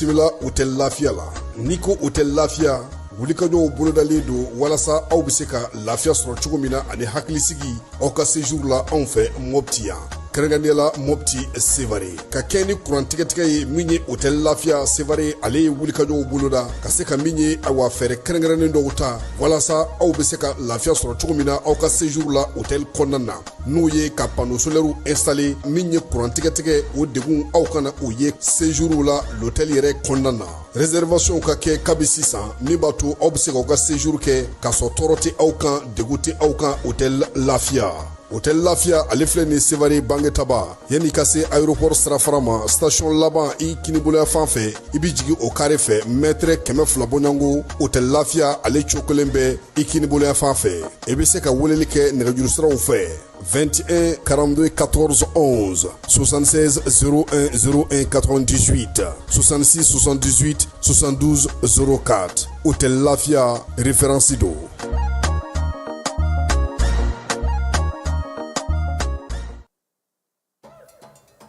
Bisimila hôtel Lafiya la. N'i ko hôtel Lafiya, wulikajɔw bolodalen don walasa aw bɛ se ka lafiya sɔrɔ cogo min na ani hakilisigi aw ka séjour la anw fɛ Mopti yan, kɛrɛnkɛrɛnnenya la Mopti Sevare. Ka kɛ ni kuran tigɛtigɛ ye, min ye hôtel Lafiya Sevare, ale ye wulikajɔw boloda ka se ka min ye, awa, fɛɛrɛ kɛrɛnkɛrɛnnen dɔw ta walasa aw bɛ se ka lafiya sɔrɔ cogo min na aw ka séjour la hôtel kɔnɔna na, n'o ye ka panneau solaire installer. Min ye kuran tigɛtigɛ, o degun aw kana o ye séjour la l'hôtel yɛrɛ kɔnɔna na. Réservation ka kɛ kabi sisan, min b'a to aw bɛ se k'aw ka séjour kɛ k'a sɔrɔ tɔɔrɔ tɛ aw kan, degun tɛ aw kan. Hôtel Lafiya, hôtel Lafiya, ale filɛ nin Sevare Bangetaba, yanni ka se aéroport sirafara ma, station laban i kiniboloya fan fɛ, i bɛ jigin o carré fɛ, mètre 200 bɔɲɔgɔnko, hôtel Lafiya ale cokolen bɛ i kiniboloya fan fɛ. I bɛ se ka weleli kɛ nɛgɛjuru siraw fɛ: 21 42 14 11, 76 01 01 98, 66 78 72 04. Hôtel Lafia, référence do.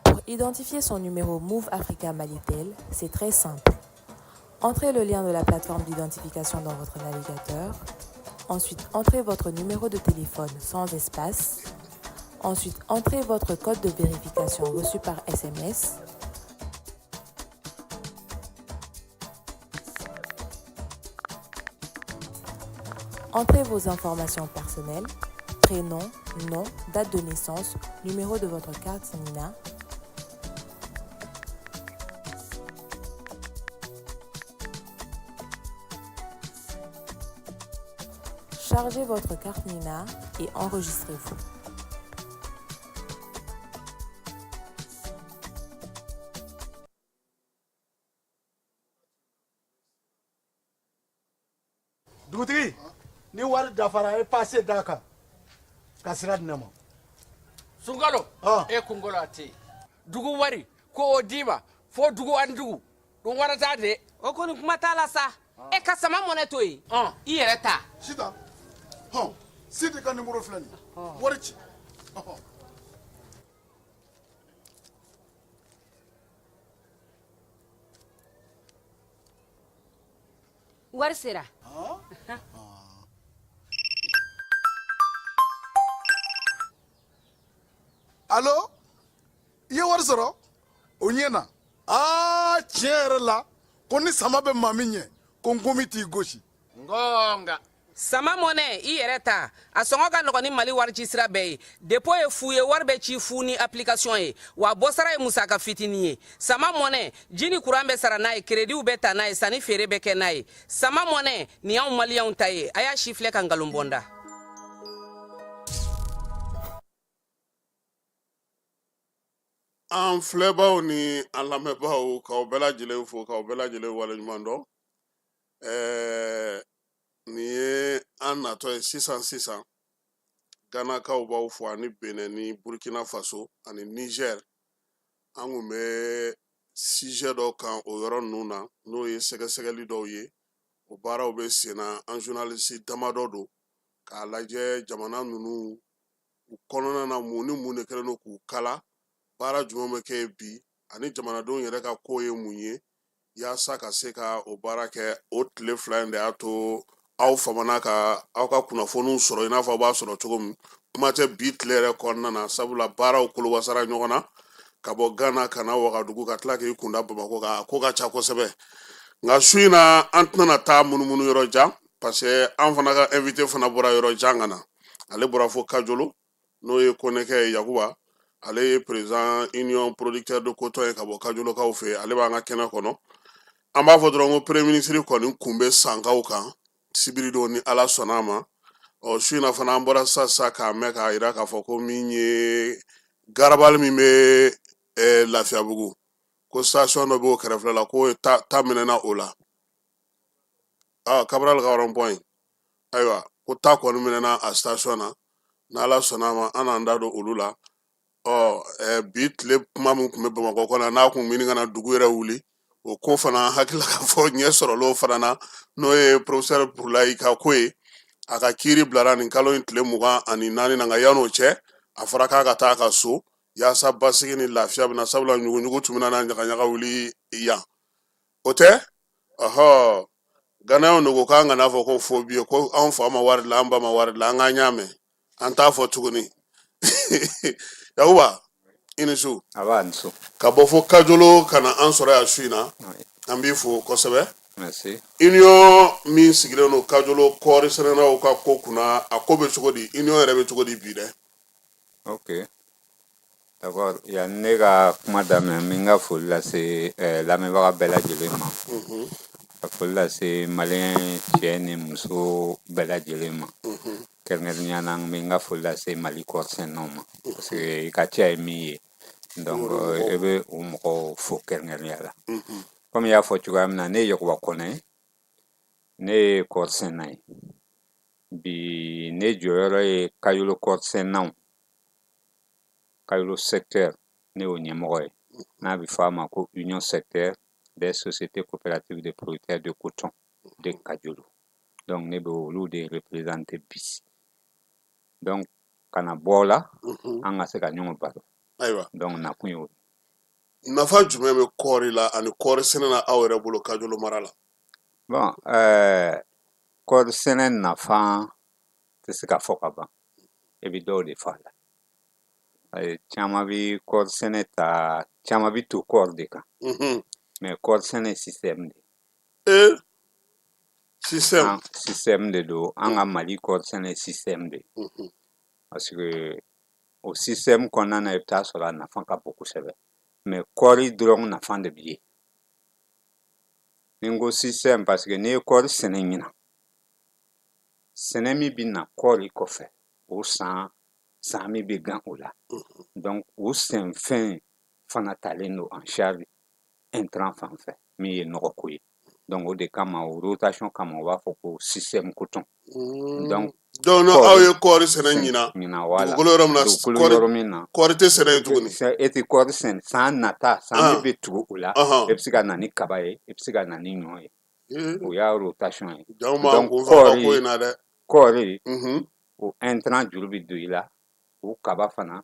Pour identifier son numéro Moov Africa Malitel, c'est très simple. Entrez le lien de la plateforme d'identification dans votre navigateur. Ensuite, entrez votre numéro de téléphone sans espace. Ensuite, entrez votre code de vérification reçu par SMS. Entrez vos informations personnelles, prénom, nom, date de naissance, numéro de votre carte NINA. Chargez votre carte NINA et enregistrez-vous. Dugutigi, ni wari dafara, e passe d'a kan ka sira di ne ma. Sunkalo e kunkolo a tɛ yen. Dugu wari ko o d'i ma fo dugu ani dugu ɗum waɗata de. O kɔni, kuma t'a la sa. E ka sama mɔnɛ to yen, i yɛrɛ ta. Sitan, hɔn, Sidi ka nimoro filɛ nin ye, wari ci. Ɔhɔn. Wari sera. Alo, i ye wari sɔrɔ o ɲɛ na. Aa, tiɲɛ yɛrɛ la, ko ni sama bɛ maa min ɲɛ, ko nkomi t'i gosi. Ngonga. Sama mɔnɛ, i yɛrɛ ta, a sɔngɔ ka nɔgɔn ni Mali wari ci sira bɛɛ ye. Dépôt ye fu ye, wari bɛ ci fu ni application ye, wa bɔsara ye musaka fitinin ye. Sama mɔnɛ, ji ni kuran bɛ sara n'a ye, créditw bɛ ta n'a ye, sanni feere bɛ kɛ n'a ye. Sama mɔnɛ nin y'anw maliyɛnw ta ye. A y'a si filɛ ka nkalon bɔ n da. An filɛbaw ni an lamɛnbaw, k'aw bɛɛ lajɛlen fo, k'aw bɛɛ lajɛlen waleɲuman dɔn. Nin ye an natɔ ye sisan sisan. Ganakaw b'aw fo, ani Benin ni Burkina Faso ani Niger. An kun bɛ sujet dɔ kan o yɔrɔ ninnu na, n'o ye sɛgɛsɛgɛli dɔw ye. O baaraw bɛ sen na. An journaliste damadɔ don k'a lajɛ jamana ninnu u kɔnɔna na, mun ni mun de kɛlen don k'u kala, baara jumɛn bɛ kɛ yen bi, ani jamanadenw yɛrɛ ka ko ye mun ye, yaasa ka se ka o baara kɛ. O tile 2 in de y'a to aw famana ka aw ka kunnafoniw sɔrɔ i n'a fɔ aw b'a sɔrɔ cogo min. Kuma tɛ bi tile yɛrɛ kɔnɔna na, sabula baaraw kolowasara ɲɔgɔn na ka bɔ Gana ka na Wagadugu, ka tila k'i kunda Bamakɔ kan. A ko ka ca kosɛbɛ, nka su in na an tɛna taa munumunu yɔrɔ jan, parce que an fana ka invité fana bɔra yɔrɔ jan ka na. Ale bɔra fo Kajolo, n'o ye Konɛkɛ ye, Yakuba. Ale ye président union producteur de coton ye ka bɔ Kajolokaw fɛ. Ale b'an ka kɛnɛ kɔnɔ. An b'a fɔ dɔrɔn ko premier ministre kɔni kun bɛ sankaw kan sibiri don, ni Ala sɔnna a ma. Ɔ, su in na fana, an bɔra sisan sisan k'a mɛn k'a yira k'a fɔ ko min ye garabali min bɛ Lafiyabugu, ko station dɔ b'o kɛrɛfɛ la, k'o ta minɛna o la. Ah, Cabral ka rond point. Ayiwa, ko ta kɔni minɛna a station na. N'Ala sɔnna a ma, an n'an da don olu la. Ɔ, bi tile kuma min tun bɛ Bamakɔ kɔnɔ, n'a kun ɲini ka na dugu yɛrɛ wuli, o ko fana hakili k'a fɔ ɲɛ sɔrɔla o fana na, n'o ye professeur Burulayi ka ko ye. A ka kiiri bilara nin kalo in tile 24 na, nka yan'o cɛ, a fɔra k'a ka taa a ka so yaasa basigi ni lafiya bɛna, sabula ɲuguɲugu tun bɛna na ɲagaɲaga wuli yan. O tɛ, ɔhɔ, Ganaw de ko k'an kana fɔ ko faux billet, ko anw fa ma wari la, an ba ma wari la, an k'an y'a mɛn, an t'a fɔ tuguni. Yakuba, i ni su. A b'a ni su. Ka bɔ fo Kajolo ka na an sɔrɔ yan su in na, an b'i fo kosɛbɛ. Merci. Union min sigilen don Kajolo kɔɔri sɛnɛnaw ka ko kunna, a ko bɛ cogo di? Union yɛrɛ bɛ cogo di bi dɛ? Ok, d'accord. Yanni ne ka kuma daminɛ, n bɛ n ka foli lase lamɛnbaga bɛɛ lajɛlen ma, ka foli lase maliyɛn cɛ ni muso bɛɛ lajɛlen ma. Kɛrɛnkɛrɛnnenya la, n bɛ n ka foli lase Mali kɔɔrisɛnɛnaw ma, parce que i ka ca ye min ye, donc e bɛ o mɔgɔw fo kɛrɛnkɛrɛnnenya la. Komi i y'a fɔ cogoya min na, ne ye Yakuba Kɔnɛ ye, ne ye kɔɔrisɛnɛna ye. Bi ne jɔyɔrɔ ye Kajolo kɔɔrisɛnɛnaw, Kajolo secteur, ne y'o ɲɛmɔgɔ ye, n'a bɛ fɔ a ma ko Union secteur des sociétés coopératives de producteurs de coton de Kajolo. Donc ne bɛ olu de représenter bi. Donc ka na bɔ o la, an ka se ka ɲɔgɔn baro. Ayiwa. Donc nakun ye o ye. Nafa jumɛn bɛ kɔɔri la ani kɔɔri sɛnɛ na aw yɛrɛ bolo Kajolo mara la? Bon, kɔɔri sɛnɛ nafa tɛ se ka fɔ ka ban. E bɛ dɔw de fɔ a la. Caman bɛ kɔɔri sɛnɛ ta, caman bɛ to kɔɔri de kan, mais kɔɔri sɛnɛ ye système de ye. Ee, système? An système de don. An ka Mali kɔɔri sɛnɛ ye système de ye, parce que o système kɔnɔna na, i bɛ taa sɔrɔ a nafa ka bon kosɛbɛ, mais kɔɔri dɔrɔn nafa de bɛ ye. Ni n ko système, parce que n'i ye kɔɔri sɛnɛ ɲinan, sɛnɛ min bɛ na kɔɔri kɔfɛ, o san san min bɛ gan o la, donc o sɛnfɛn fana talen don en charge intrant fan fɛ, min ye nɔgɔko ye. Donc o de kama, o rotation kama, u b'a fɔ ko système coton. Donc Donc n'aw ye kɔɔri sɛnɛ ɲinan, ɲinan, wala dugukolo yɔrɔ min na, dugukolo kɔɔri yɔrɔ min na, kɔɔri tɛ sɛnɛ yen tuguni. E tɛ kɔɔri sɛnɛ san nata, san min bɛ tugu o la, e bɛ se ka na ni kaba ye, e bɛ se ka na ni ɲɔ ye. O y'a rotation ye. Janw b'an Donc kun fɛ ka ko kɔɔri in na dɛ. Kɔɔri, o intrant juru bɛ don i la, o kaba fana,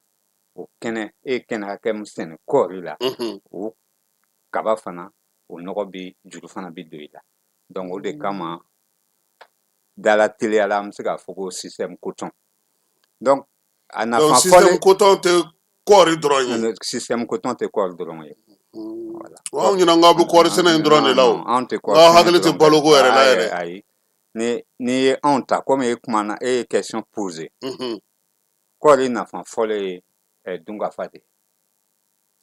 o kɛnɛ, e ye kɛnɛ hakɛ min sɛnɛ kɔɔri la, o kaba fana, o nɔgɔ bɛ juru fana bɛ don i la. Donc o de kama, dala teliya la, an bɛ se k'a fɔ ko système coton. Donc a Donc nafa système fɔlen coton tɛ kɔɔri dɔrɔn ye? Système coton tɛ kɔɔri dɔrɔn ye. Voilà. Anw ɲinɛ k'aw bɛ kɔɔri sɛnɛ in dɔrɔn de la o. Non, anw tɛ kɔɔri Aw sɛnɛ hakili tɛ dɔrɔn kɛ. Baloko yɛrɛ la Ayi, yɛrɛ. ayi, ni ye anw ta, komi e kumana, e ye question posée, kɔɔri nafa fɔlɔ ye dunkafa de ye.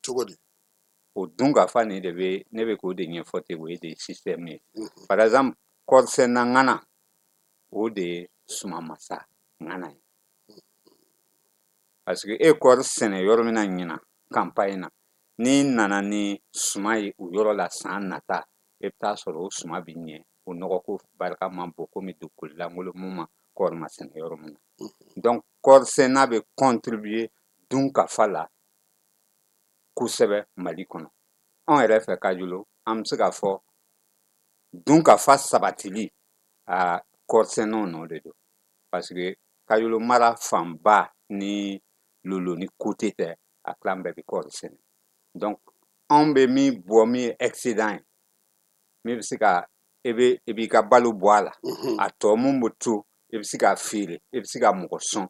Cogo di? O dunkafa nin de bɛ ne bɛ k'o de ɲɛfɔ ten, o ye de système ye. Par exemple, kɔɔri sɛnɛna ŋana, o de ye sumanmasa ŋana ye, parce que e ye kɔɔri sɛnɛ yɔrɔ min na ɲinan campagne na, n'i nana ni suman ye o yɔrɔ la san nata, e bɛ taa sɔrɔ o suman bɛ ɲɛ, o nɔgɔko barika man bon komi dugukolo lankolon mun ma kɔɔri ma sɛnɛ yɔrɔ min na. Donc kɔɔri sɛnɛna bɛ contribuer dunkafa la kosɛbɛ Mali kɔnɔ. Anw yɛrɛ fɛ Kajolo, an bɛ se k'a fɔ dunkafa sabatili a kɔɔri sɛnɛnaw nɔ de don, parce que Kajolo mara fanba ni Lolo ni Kote tɛ, a tilan bɛɛ bɛ kɔɔri sɛnɛ. Donc anw bɛ min bɔ, min ye excédent ye, min bɛ se ka e bɛ e b'i ka balo bɔ a la, a tɔ mun bɛ to, e bɛ se k'a feere, e bɛ se ka mɔgɔ sɔn.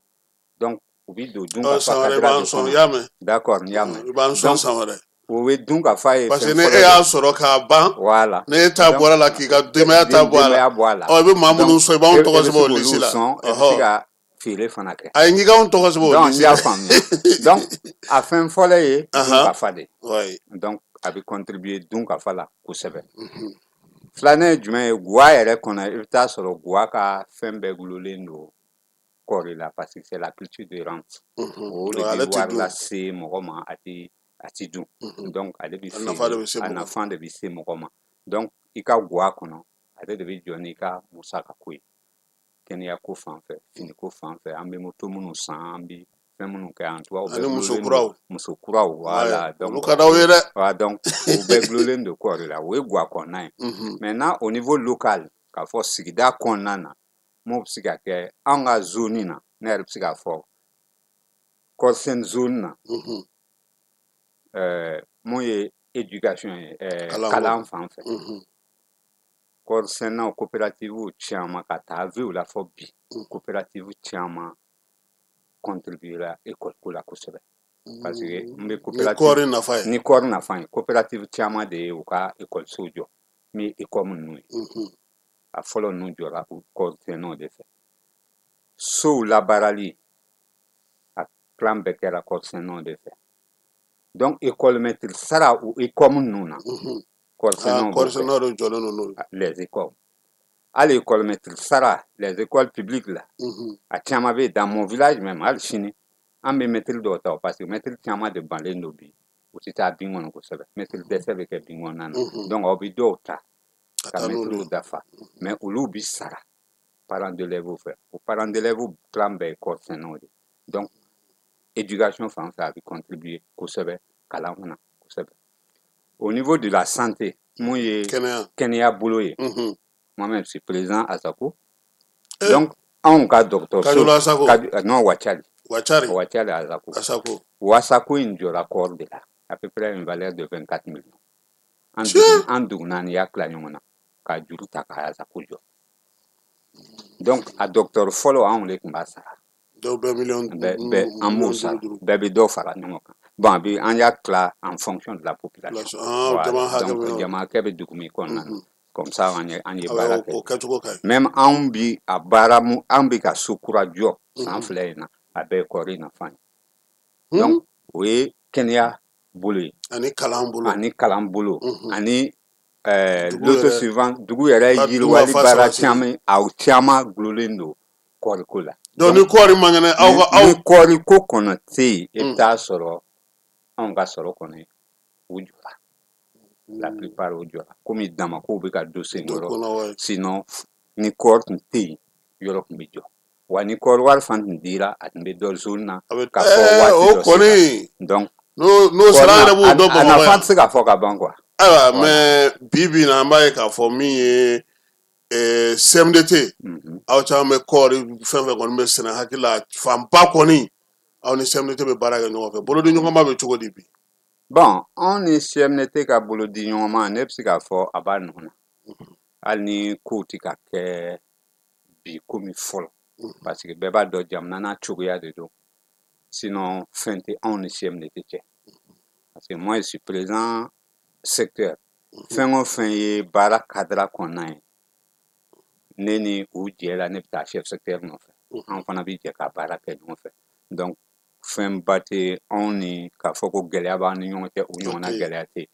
Donc u bɛ don dunkafa San wɛrɛ i cadre b'an de sɔn, kɔnɔ. i y'a mɛn? D'accord, n y'a mɛn. I b'an sɔn Donc san wɛrɛ. O ye dunkafa ye. Parce que Fɛn ni fɔlɔ e de. y'a sɔrɔ k'a ban, Voilà. ni e ta Donc bɔra la, k'i ka denbaya ta bɔ a la, denbaya bɔ a la. Ɔ, i bɛ maa minnu Donc sɔn, i b'anw e tɔgɔ bɛ se sɛbɛn o k'olu lisi la. sɔn, e bɛ se ka feere fana kɛ. Ayi, n k'i k'anw tɔgɔ sɛbɛn o Donc n lisi y'a la. faamuya. Donc a fɛn fɔlɔ ye dunkafa de ye. Donc a bɛ contribuer dunkafa la kosɛbɛ. Filanan ye jumɛn ye? Guwa yɛrɛ kɔnɔ, i bɛ taa sɔrɔ guwa ka fɛn bɛɛ gulonlen don kɔɔri la, parce que c'est la culture de rente. O de Ale bɛ tɛ wari dun. lase mɔgɔ ma, a ti dun. Donc ale bɛ A nafa de feere, bɛ se a mɔgɔ ma. Nafa de bɛ se mɔgɔ ma. Donc i ka guwa kɔnɔ, ale de bɛ jɔ n'i ka musaka ko ye, kɛnɛya ko fan fɛ, finiko fan fɛ, an bɛ moto minnu san, an bɛ fɛn minnu kɛ, en tout cas o bɛɛ Ani muso gulonlen don. kuraw. Muso kuraw, voilà. Olu Donc ka d'aw ye dɛ. Voilà, donc o bɛɛ gulonlen don kɔɔri la, o ye guwa kɔnɔna ye. Maintenant, au niveau local, k'a fɔ sigida kɔnɔna na, mun bɛ se ka kɛ anw ka zone na, ne yɛrɛ bɛ se k'a fɔ kɔɔrisɛnɛ zone na, mun ye éducation ye, kalan fan fɛ, kɔɔrisɛnɛnaw coopérative caman ka taa vu la fɔ bi, coopérative caman contribuera école ko la kosɛbɛ, parce que n bɛ coopérative ni kɔɔri nafa ye, ni kɔɔri nafa ye, coopérative caman de ye u ka école jɔ min ye école ninnu ye. A fɔlɔ ninnu jɔra u kɔɔrisɛnɛnaw de fɛ. Sow labaarali, a tilan bɛɛ kɛra kɔɔrisɛnɛnaw de fɛ. Donc école maître sara o école ninnu na, kɔɔrisɛnɛnaw b'o kɛ. Kɔɔrisɛnɛnaw de jɔlen don n'o ye. Les écoles, hali école maître sara, les écoles publiques la, a caman bɛ yen. Dans mon village même, hali sini an bɛ maître dɔw ta, parce que maître caman de banlen don bi, u tɛ taa bin kɔnɔ kosɛbɛ, maître dɛsɛ bɛ kɛ bin kɔnɔna na. Donc aw bɛ dɔw ta ka maître dafa, mais olu bi sara parents d'élèves fɛ. O parents d'élèves tilan bɛɛ ye kɔɔrisɛnɛnaw de. Donc éducation fan fɛ, a bɛ contribuer kosɛbɛ kalan fana kosɛbɛ. Au niveau de la santé, mun ye kɛnɛya bolo ye, moi-même je suis président Asako. Donc anw ka dɔgɔtɔrɔso, non, Wacali. Wacali. Wacali Asako. Asako. Wasako in jɔra kɔɔri de la, à peu près une valeur de 24 millions. An dugu naani y'a tila ɲɔgɔn na ka juru ta ka Asako jɔ. Donc a docteur fɔlɔ, anw de tun b'a sara. Dɔw bɛ miliyɔn bɛɛ an b'o sara, bɛɛ bɛ dɔ fara ɲɔgɔn kan. Bon, a bɛ an y'a tila en fonction de la population. Voilà, donc jama hakɛ bɛ dugu min kɔnɔna na, comme ça an ye baara kɛ. O kɛcogo ka ɲi. Même anw bi a baara mun, an bɛ ka so kura jɔ san 2 in na, a bɛɛ ye kɔɔri nafa ye. Donc o ye kɛnɛya bolo ye. Ani kalan bolo. Ani kalan bolo, ani l'autosuffisance dugu yɛrɛ yiriwali baara caman, a caman gulonnen don kɔɔriko la. Donc ni kɔɔri man kɛnɛ, aw ka aw Ni kɔɔri ko kɔnɔ tɛ yen, i bɛ taa sɔrɔ anw ka sɔrɔ kɔni, u jɔra, la plupart u jɔra, komi damakow bɛ ka don senkɔrɔ. Sinon ni kɔɔri tun tɛ yen, yɔrɔ tun bɛ jɔ wa. Ni kɔɔri wari fana tun dira, a tun bɛ dɔ zone na ka fɔ waati o dɔ. Kɔni Donc n'o sara yɛrɛ b'o dɔn. A Bamakɔ nafa yan tɛ se ka fɔ ka ban quoi. Ayiwa, mais bi bi in na, an b'a ye k'a fɔ min ye CMDT, aw caman bɛ kɔɔri fɛn fɛn kɔni bɛ sɛnɛ, hakili la fanba kɔni, aw ni CMDT bɛ baara kɛ ɲɔgɔn fɛ. Bolodi ɲɔgɔnma bɛ cogo di bi? Bon, anw ni CMDT ka bolodi ɲɔgɔnma, ne bɛ se k'a fɔ a b'a nɔ na, hali ni kow tɛ ka kɛ bi komi fɔlɔ, parce que bɛɛ b'a dɔn jamana n'a cogoya de don. Sinon fɛn tɛ anw ni CMDT cɛ, parce que moi je suis président secteur. Fɛn o fɛn ye baara cadre kɔnɔna ye, ne ni u jɛ la, ne bɛ taa chef secteur nɔfɛ, an fana bɛ jɛ ka baara kɛ ɲɔgɔn fɛ. Donc fɛnba tɛ anw ni k'a fɔ ko gɛlɛya b'an ni ɲɔgɔn cɛ, o ɲɔgɔnna gɛlɛya tɛ yen.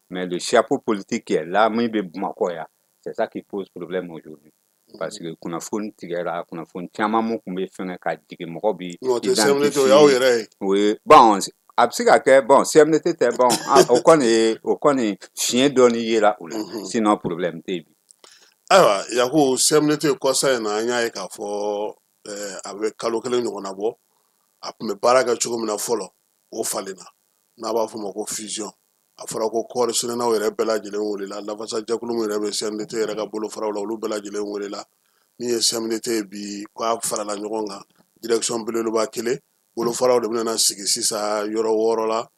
Mais le chapeau politique qui est là, min bɛ Bamakɔ yan, c'est ça qui pose problème aujourd'hui, parce que kunnafoni tigɛra, kunnafoni caman mun tun bɛ fɛngɛ ka jigin, mɔgɔ bi N'o tɛ CMDT, o y'aw yɛrɛ ye. O ye, bon, a bɛ se ka kɛ, bon, CMDT tɛ, bon, o kɔni ye, o kɔni fiɲɛ dɔɔni yera o la. Sinon problème tɛ yen bi. Ayiwa Yaku, CMDT kɔsa in na, an y'a ye k'a fɔ a bɛ kalo 1 ɲɔgɔnna bɔ, a tun bɛ baara kɛ cogo min na fɔlɔ, o falenna, n'a b'a fɔ o ma ko fusion. A fɔra ko kɔɔri sɛnɛnaw yɛrɛ bɛɛ lajɛlen welela, lafasa jɛkulu min yɛrɛ bɛ CMDT yɛrɛ ka bolofaraw la, olu bɛɛ lajɛlen welela. Min ye CMDT ye bi, k'a farala ɲɔgɔn kan, direction belebeleba kelen, bolofaraw de bɛna sigi sisan yɔrɔ 6 la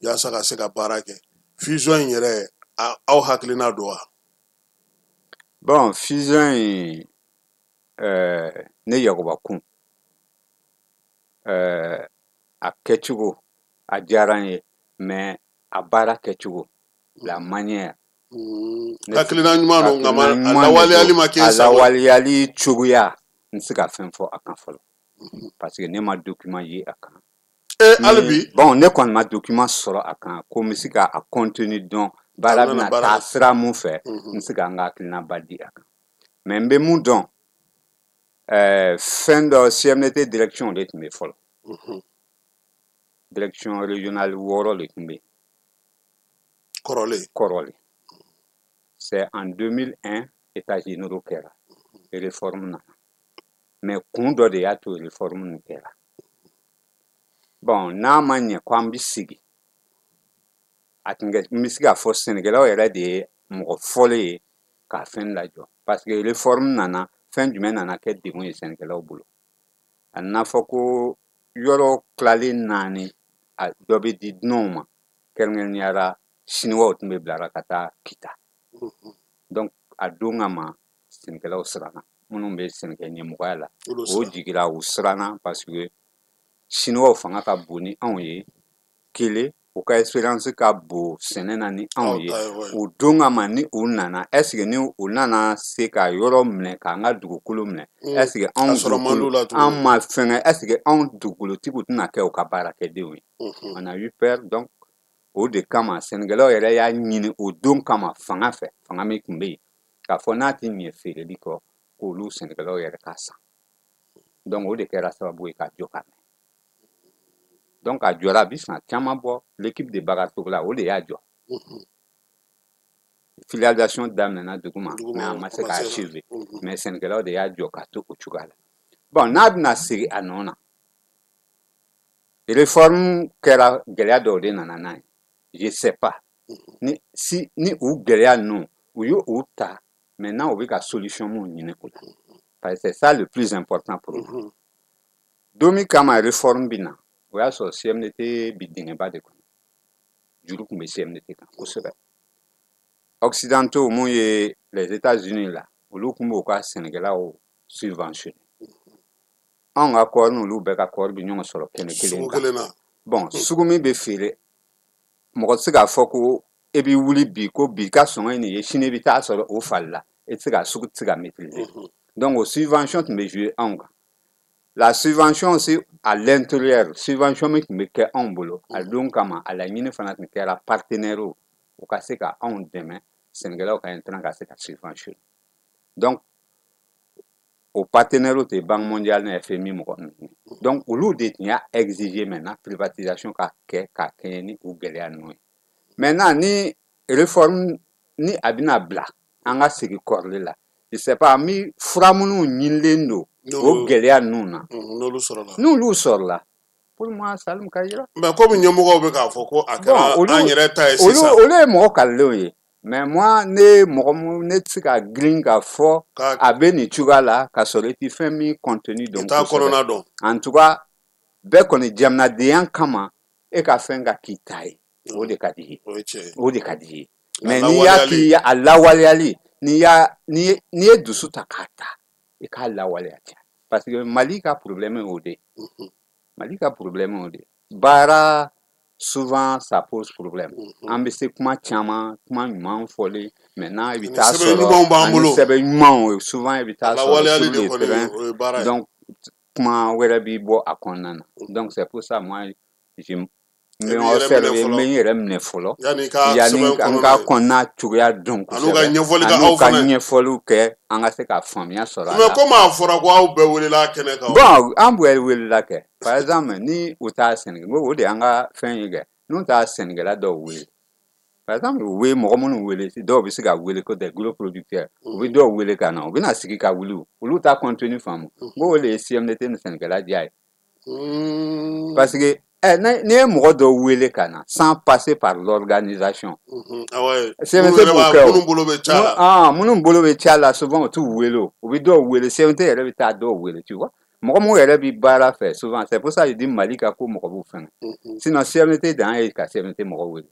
yaasa ka se ka baara kɛ. Fusion in yɛrɛ, aw hakilina don wa? Bon, fusion in, ne Yakuba kun, a kɛcogo a diyara n ye, mais a baara kɛcogo, la manière. Hakilina ɲuman don, nka a lawaleyali ma kɛ A sago ye. Lawaleyali cogoya, n tɛ se ka fɛn fɔ a kan fɔlɔ, parce que ne ma document ye a kan. Hali bi? Bon, ne kɔni ma document sɔrɔ a kan ko n bɛ se ka a contenu dɔn, baara A bɛna bɛna baara taa kɛ. sira mun fɛ, n tɛ se ka n ka hakilinaba di a kan. Mais n bɛ mun dɔn, fɛn dɔ, CMDT direction de tun bɛ fɔlɔ, direction régionale 6 de tun bɛ yen. Kɔrɔlen. Kɔrɔlen. C'est en 2001 états généraux kɛra, réforme nana, mais kun dɔ de y'a to réforme nin kɛra. Bon, n'a ma ɲɛ ko an bɛ segin a tun kɛ, n bɛ se k'a fɔ sɛnɛkɛlaw yɛrɛ de ye mɔgɔ fɔlɔ ye k'a fɛn lajɔ, parce que réforme nana, fɛn jumɛn nana kɛ degun ye sɛnɛkɛlaw bolo? A nana fɔ ko yɔrɔ tilalen naani, a dɔ bɛ di dunanw ma, kɛrɛnkɛrɛnnenya la. Siniwaw tun bɛ bilara ka taa Kita. Donc a don kama sɛnɛkɛlaw siranna, minnu bɛ sɛnɛkɛ ɲɛmɔgɔya la, o jigira, u siranna parce que siniwaw fanga ka bon ni anw ye. Kelen, u ka expérience ka bon sɛnɛ na ni anw ye. O don kama ni u nana, est ce que ni u nana se ka yɔrɔ minɛ, k'an ka dugukolo minɛ, est ce que anw dugukolo an ma fɛngɛ, est ce que anw dugukolotigiw tɛna kɛ u ka baarakɛdenw ye? On a eu peur. Donc o de kama sɛnɛkɛlaw yɛrɛ y'a ɲini o don kama fanga fɛ, fanga min tun bɛ yen, k'a fɔ n'a tɛ ɲɛ feereli kɔ, k'olu sɛnɛkɛlaw yɛrɛ k'a san. Donc o de kɛra sababu ye ka jɔ ka mɛn. Donc a jɔra, a bɛ san caman bɔ. L'équipe de Bakary Togola, o de y'a jɔ. Filialisation daminɛna duguma, mais a ma se k'a achever. Mais sɛnɛkɛlaw de y'a jɔ ka to o cogoya la. Bon, n'a bɛna segin a nɔ na, réforme kɛra, gɛlɛya dɔw de nana n'a ye. Je sais pas ni si ni u gɛlɛya ninnu u ye u ta. Maintenant u bɛ ka solution mun ɲini o la, parce que c'est ça le plus important pour moi. Don min kama réforme bɛ na, o y'a sɔrɔ CMDT bi dingɛba de kɔnɔ, juru tun bɛ CMDT kan kosɛbɛ. Occidentaux, mun ye les États-Unis la, olu tun b'u ka sɛnɛkɛlaw subventionner. Anw ka kɔɔri n'olu bɛɛ ka kɔɔri bɛ ɲɔgɔn sɔrɔ kɛnɛ kelen kan. Bon, sugu min bɛ feere, mɔgɔ tɛ se k'a fɔ ko e b'i wuli bi ko bi ka sɔngɔ ye nin ye, sini i bɛ taa sɔrɔ o falila. E tɛ se ka sugu tɛ se ka maîtriser. Donc o subvention tun bɛ jouer anw kan. La subvention aussi à l'intérieur, subvention min tun bɛ kɛ anw bolo a don kama, a laɲini fana tun kɛra partenaires u ka se ka anw dɛmɛ, sɛnɛkɛlaw ka intrant ka se ka subventionner. Donc o partenaires tɛ Banque mondiale ni FMI mɔgɔ ninnu ye. Donc olu de tun y'a exiger maintenant privatisation ka kɛ ka kɛɲɛ ni u gɛlɛya ninnu ye. Maintenant ni réforme ni a bɛna bila, an ka segin kɔrɔlen la. Je sais pas, an bɛ fura minnu ɲinilen don o gɛlɛya ninnu na, n'olu sɔrɔla, n'olu sɔrɔla, pour moi Salim ka yira. Mais komi ɲɛmɔgɔw bɛ k'a fɔ ko a kɛra an yɛrɛ ta ye sisan. Olu ye mɔgɔ kalilenw ye. Mais moi, ne mɔgɔ mun ne tɛ se ka girin k'a fɔ a bɛ nin cogoya la, ka sɔrɔ i tɛ fɛn min contenu dɔn. I t'a kɔnɔna dɔn. En tout cas, bɛɛ kɔni jamanadenya kama, e ka fɛn ka k'i ta ye, o de ka di i ye. O ye tiɲɛ ye. O de ka di i ye. Mais n'i y'a k'i a lawaleyali, n'i y'a n'i ye dusu ta k'a ta, i k'a lawaleya cɛ. Parce que Mali ka problème y'o de ye. Mali ka problème y'o de ye. Baara, souvent ça pose problème. An bɛ se kuma caman, kuma ɲuman fɔlen. Maintenant i bɛ taa sɔrɔ ani sɛbɛn ɲumanw, souvent i bɛ taa sɔrɔ sur le terrain, donc kuma wɛrɛ bɛ bɔ a kɔnɔna na. Donc c'est pour ça, moi, je n bɛ observer, n bɛ n yɛrɛ minɛ fɔlɔ yanni ka yanni an ka kɔnɔna cogoya dɔn kosɛbɛ, an'u ka ɲɛfɔli kɛ aw fana, an'u ka ɲɛfɔliw kɛ, an ka se ka faamuya sɔrɔ a la. Mais komi a fɔra ko aw bɛɛ welela kɛnɛ kan. Bon, an bɛɛ welela kɛ. Par exemple, ni u t'a sɛnɛ, n ko o de y'an ka fɛn ye kɛ, n'u t'a sɛnɛkɛla dɔw wele, par exemple, u bɛ mɔgɔ minnu wele, dɔw bɛ se ka wele ko des gros producteurs, u bɛ dɔw wele ka na, u bɛna sigi ka wuli, olu t'a contenu faamu. N ko o de ye CMDT ni sɛnɛkɛla diya ye. Parce que n'i ye mɔgɔ dɔw wele ka na sans passer par l'organisation, CMDT b'o kɛ o. Minnu bolo bɛ ca la. Minnu bolo bɛ ca la, souvent u t'u wele o, u bɛ dɔw wele, CMDT yɛrɛ bɛ taa dɔw wele, tu vois. Mɔgɔ mun yɛrɛ bɛ baara fɛ souvent, c'est pour ça que je dis Mali ka ko mɔgɔ b'u fɛngɛ. Sinon CMDT dan ye ka CMDT mɔgɔ wele.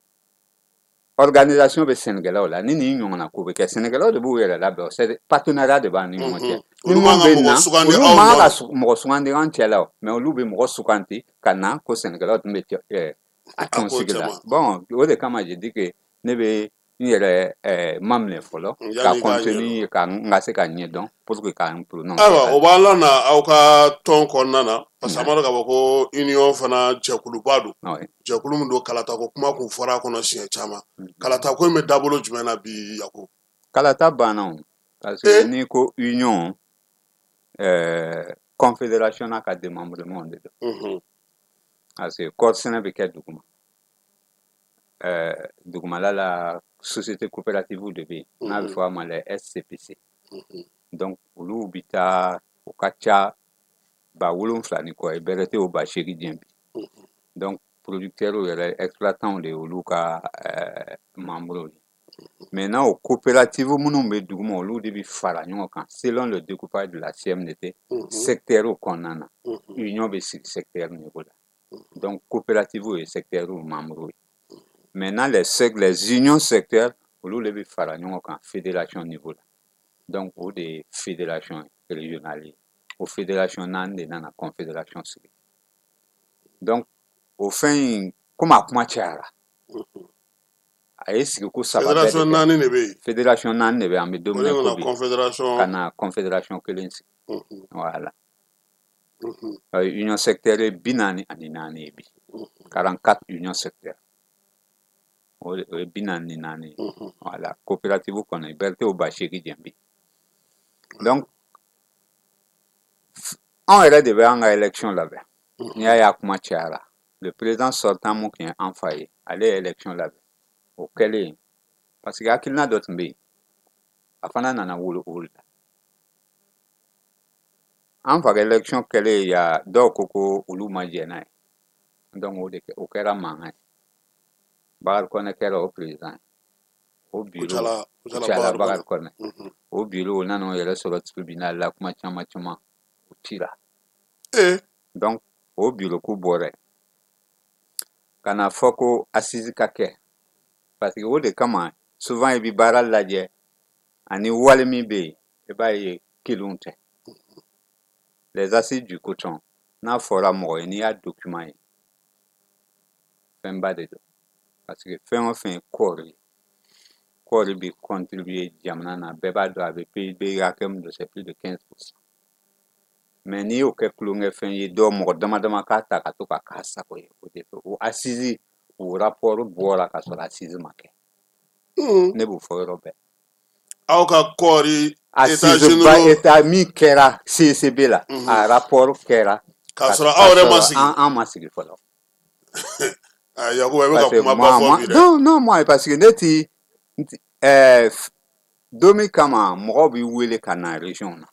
Organisation bɛ sɛnɛkɛlaw la, ni nin ɲɔgɔnna ko bɛ kɛ, sɛnɛkɛlaw de b'u yɛrɛ labɛn, c'est partenariat de b'an ni ɲɔgɔn cɛ. Ni mun bɛ na, olu man ka mɔgɔ sugandi an cɛ la o, mais olu bɛ mɔgɔ sugandi ka na ko sɛnɛkɛlaw tun bɛ a tɔnsigi la. Bon, o de kama je dis que ne bɛ n yɛrɛ maminɛ fɔlɔ ka contenu ka n ka se ka ɲɛdɔn pour que k'an prononcer. Ayiwa, o b'an la na aw ka tɔn kɔnɔna na, parce que an b'a dɔn k'a fɔ ko union fana jɛkuluba don, jɛkulu min don kalatako kuma kun fɔra a kɔnɔ siɲɛ caman. Kalatako in bɛ dabolo jumɛn na bi, Yaku? Kalata banna o, parce que n'i ko union, confédération n'a ka démembrement de don, parce que kɔɔri sɛnɛ bɛ kɛ duguma. Dugumala la, société coopérative de bɛ yen n'a bɛ fɔ a ma les SCPC. Donc olu bɛ taa, o ka ca 7000 ni kɔ ye, bɛrɛ tɛ o 8000 diɲɛ bi. Donc producteurs yɛrɛ, exploitants de ye olu ka membres ye. Maintenant o coopérative minnu bɛ duguma, olu de bɛ fara ɲɔgɔn kan selon le découpage de la CMDT, secteur kɔnɔna na, union bɛ sigi secteur niveau la. Donc coopérative ye secteur membre ye. Maintenant, les unions secteurs, olu de bɛ fara ɲɔgɔn kan fédération niveau la. Donc o de ye fédération régionale ye. O fédération naani de nana confédération sigi. Donc o fɛn in, komi a kuma cayara, a ye sigi ko saba bɛɛ de Fédération kɛ. naani de bɛ yen. Fédération naani de bɛ, an bɛ don O min de na ko nana bi confédération. Ka na confédération kelen sigi. Voilà. Union secteur ye 44 ye bi, 44 union secteur, o ye 44 ye. Voilà, coopérative kɔnɔ Berthe 8000 jɛn bi. Donc anw yɛrɛ de bɛ an ka élection labɛn. N'i y'a ye a kuma cayara, le président sortant mun tun ye an fa ye, ale ye élection labɛn. O kɛlen, parce que hakilina dɔ tun bɛ yen, a fana nana wolo o de la. An fa ka élection kɛlen ya, dɔw ko ko olu ma jɛn n'a ye. Donc o de kɛ, o kɛra mankan ye. Bakari Kɔnɛ kɛra o président ye. O bureau Kucala, Kucala. Kucala. Bakari. Bakari Kɔnɛ. O bureau, o nana o yɛrɛ sɔrɔ tribunal la, kuma caman caman, o cira. Donc o bureau ko bɔra yen ka na fɔ ko assise ka kɛ, parce que o de kama souvent i bɛ baara lajɛ ani wale min bɛ yen, i b'a ye kelenw tɛ. Les assises du coton, n'a fɔra mɔgɔ ye, n'i y'a document ye, fɛnba de don, parce que fɛn o fɛn ye kɔɔri ye, kɔɔri bɛ contribuer jamana na, bɛɛ b'a dɔn a bɛ PIB hakɛ min don, c'est plus de 15%. Mais n'i y'o kɛ tulonkɛfɛn ye, dɔw mɔgɔ dama dama k'a ta ka to ka k'a sago ye, o de fɛ o assise, o rapport bɔra ka sɔrɔ assise ma kɛ. Ne b'o fɔ yɔrɔ bɛɛ. Aw ka kɔɔri état Assise ba généraux état min kɛra CCB la, a rapport kɛra k'a sɔrɔ aw yɛrɛ ma sɔrɔ sigi. An ma sigi fɔlɔ. Ah, Yakuba, i bɛ ka Parce que kuma ba moi, fɔ moi, bi dɛ. Non, non, moi, parce que ne ti, n ti don min kama mɔgɔw b'i wele ka na région na,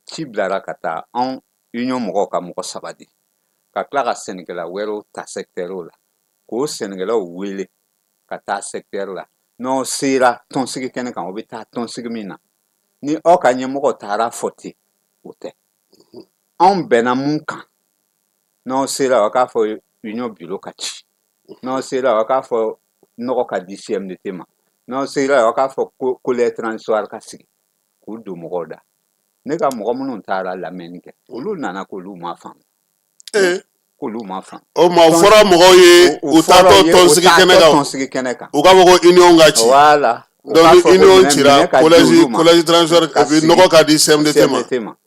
ci bilara ka taa anw union mɔgɔw ka mɔgɔ saba di, ka tila ka sɛnɛkɛla wɛrɛw ta secteur la, k'o sɛnɛkɛlaw wele ka taa secteur la. N'aw sera tɔnsigi kɛnɛ kan, o bɛ taa tɔnsigi min na, ni aw ka ɲɛmɔgɔ taara fɔ ten, o tɛ. Anw bɛnna mun kan, n'aw sera, aw k'a fɔ union bureau ka ci, n'aw sera, aw k'a fɔ nɔgɔ ka di CMDT ma, n'aw sera, aw k'a fɔ ko collège transitoire ka sigi, k'u don mɔgɔw da. Ne ka mɔgɔ minnu taara lamɛnni kɛ, olu nana k'olu ma faamu, k'olu ma faamu. O ma, o fɔra mɔgɔw ye O u fɔra taatɔ u ye, u tɔnsigi kɛnɛ taatɔ kan. Tɔnsigi kɛnɛ kan. U k'a fɔ ko union ka ci. Voilà. U Donc k'a ni fɔ ko union minɛ cira, minɛ ka di collège olu ma collège transitoire ka et puis sigi nɔgɔ ka di CMDT ma. CMDT ma,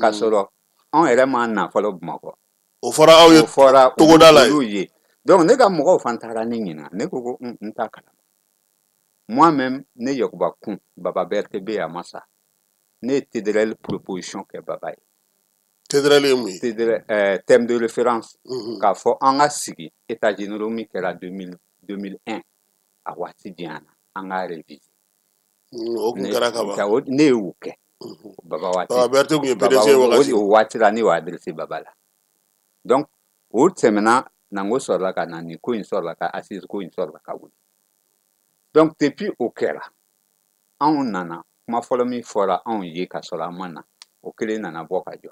k'a sɔrɔ anw yɛrɛ ma na fɔlɔ Bamakɔ. O fɔra aw ye O fɔra olu togoda la yen. Olu ye. Donc ne ka mɔgɔw fana taara ne ɲininka, ne ko ko n t'a kalama. Moi-même, ne Yakuba kun, Baba Berthe bɛ yen, a ma sa, ne ye TDRL proposition kɛ Baba ye. TDRL ye mun ye? TDRL, terme de référence, k'a fɔ an ka sigi état généraux min kɛra 2000, 2001, a waati janyana, an k'a réviser. O kun Ne kɛra ka ban. Ne y'o kɛ Baba waati. Baba Berthe kun ye Baba PDG ye o wagati. O waati la, ne y'o adressé Baba la. Donc o tɛmɛna, nango sɔrɔla ka na nin ko in, sɔrɔla ka assise ko in sɔrɔla ka wuli. Donc depuis o kɛra, anw nana kuma fɔlɔ min fɔra anw ye ka sɔrɔ an ma na, o kelen nana bɔ ka jɔ.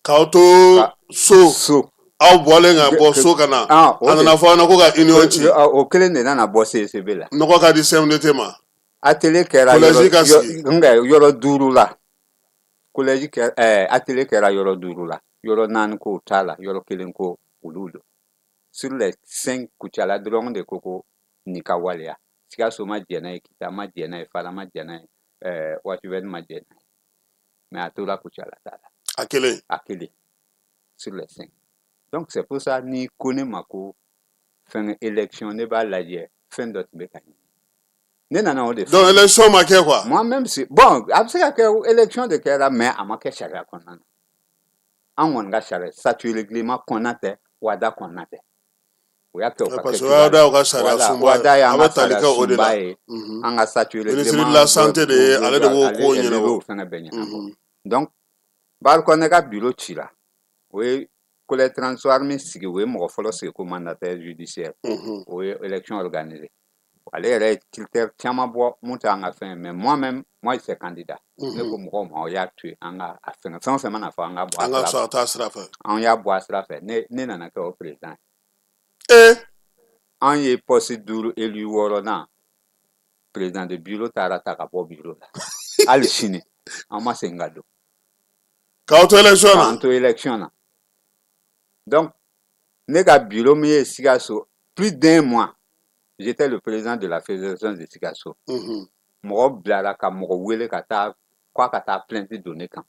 K'aw to so. So. Aw bɔlen ka bɔ so ka na. Ah, o A de nana fɔ aw ɲɛna ko ka union ci. O kelen de nana bɔ CCB la. Nɔgɔ ka di CMDT ma. Atelier kɛra Collège yɔrɔ ka sigi. Nka yɔrɔ duuru la. Collège kɛ, atelier kɛra yɔrɔ duuru la. Yɔrɔ naani ko t'a la, yɔrɔ kelen ko olu don. Sur les cinq, Kucala dɔrɔn de ko ko nin ka waleya. Sikaso ma jɛn n'a ye, Kita ma jɛn n'a ye, Fara ma jɛn n'a ye, Waati ma jɛn n'a ye. Mais a tora Kucala ta la. A kelen. A kelen. Sur les cinq. Donc c'est pour ça, ni ko ne ma ko fɛn élection, ne b'a lajɛ fɛn dɔ tun bɛ ka ɲini. Ne nana o de Donc élection ma kɛ quoi. Moi même si, bon, a bɛ se ka kɛ élection de kɛra, mais a ma kɛ sariya kɔnɔna na. An kɔni ka sariya, statut règlement kɔnɔna tɛ, WADA kɔnɔna tɛ. O y'a kɛ o ka Parce que kɛ o y'a da u ka sariya Voilà, sunba WADA ye. y'an A ka bɛ tali sariya kɛ o de sunba la. ye. An ka statut Ministre règlement de la santé de ye, ale de b'o ko ale de ɲɛnabɔ. b'o fɛngɛ bɛɛ ɲɛnabɔ. Donc Bakari Kɔnɛ ka bureau cira. O ye collège transitoire min sigi, o ye mɔgɔ fɔlɔ sigi ko mandataire judiciaire. O ye élection organisée. Ale yɛrɛ ye critère caman bɔ mun tɛ an ka fɛn ye, mais moi-même, moi j'étais candidat. Ne ko mɔgɔw ma, o y'a to yen, an ka a fɛngɛ, fɛn o fɛn mana fɔ, an ka bɔ a An ka sira sɔn fɛ. a taa sira fɛ. An y'a bɔ a sira fɛ, ne nana kɛ o président ye. An ye poste 5 élu 6nan, président de bureau taara ta ka bɔ bureau la. Hali sini an ma segin ka don. K'aw to élection na. K'an to élection na. Donc ne ka bureau min ye Sikaso, plus d'un mois, j'étais le président de la fédération de Sikaso. Mɔgɔ bilara ka mɔgɔ wele ka taa k'a ka taa plainte don ne kama.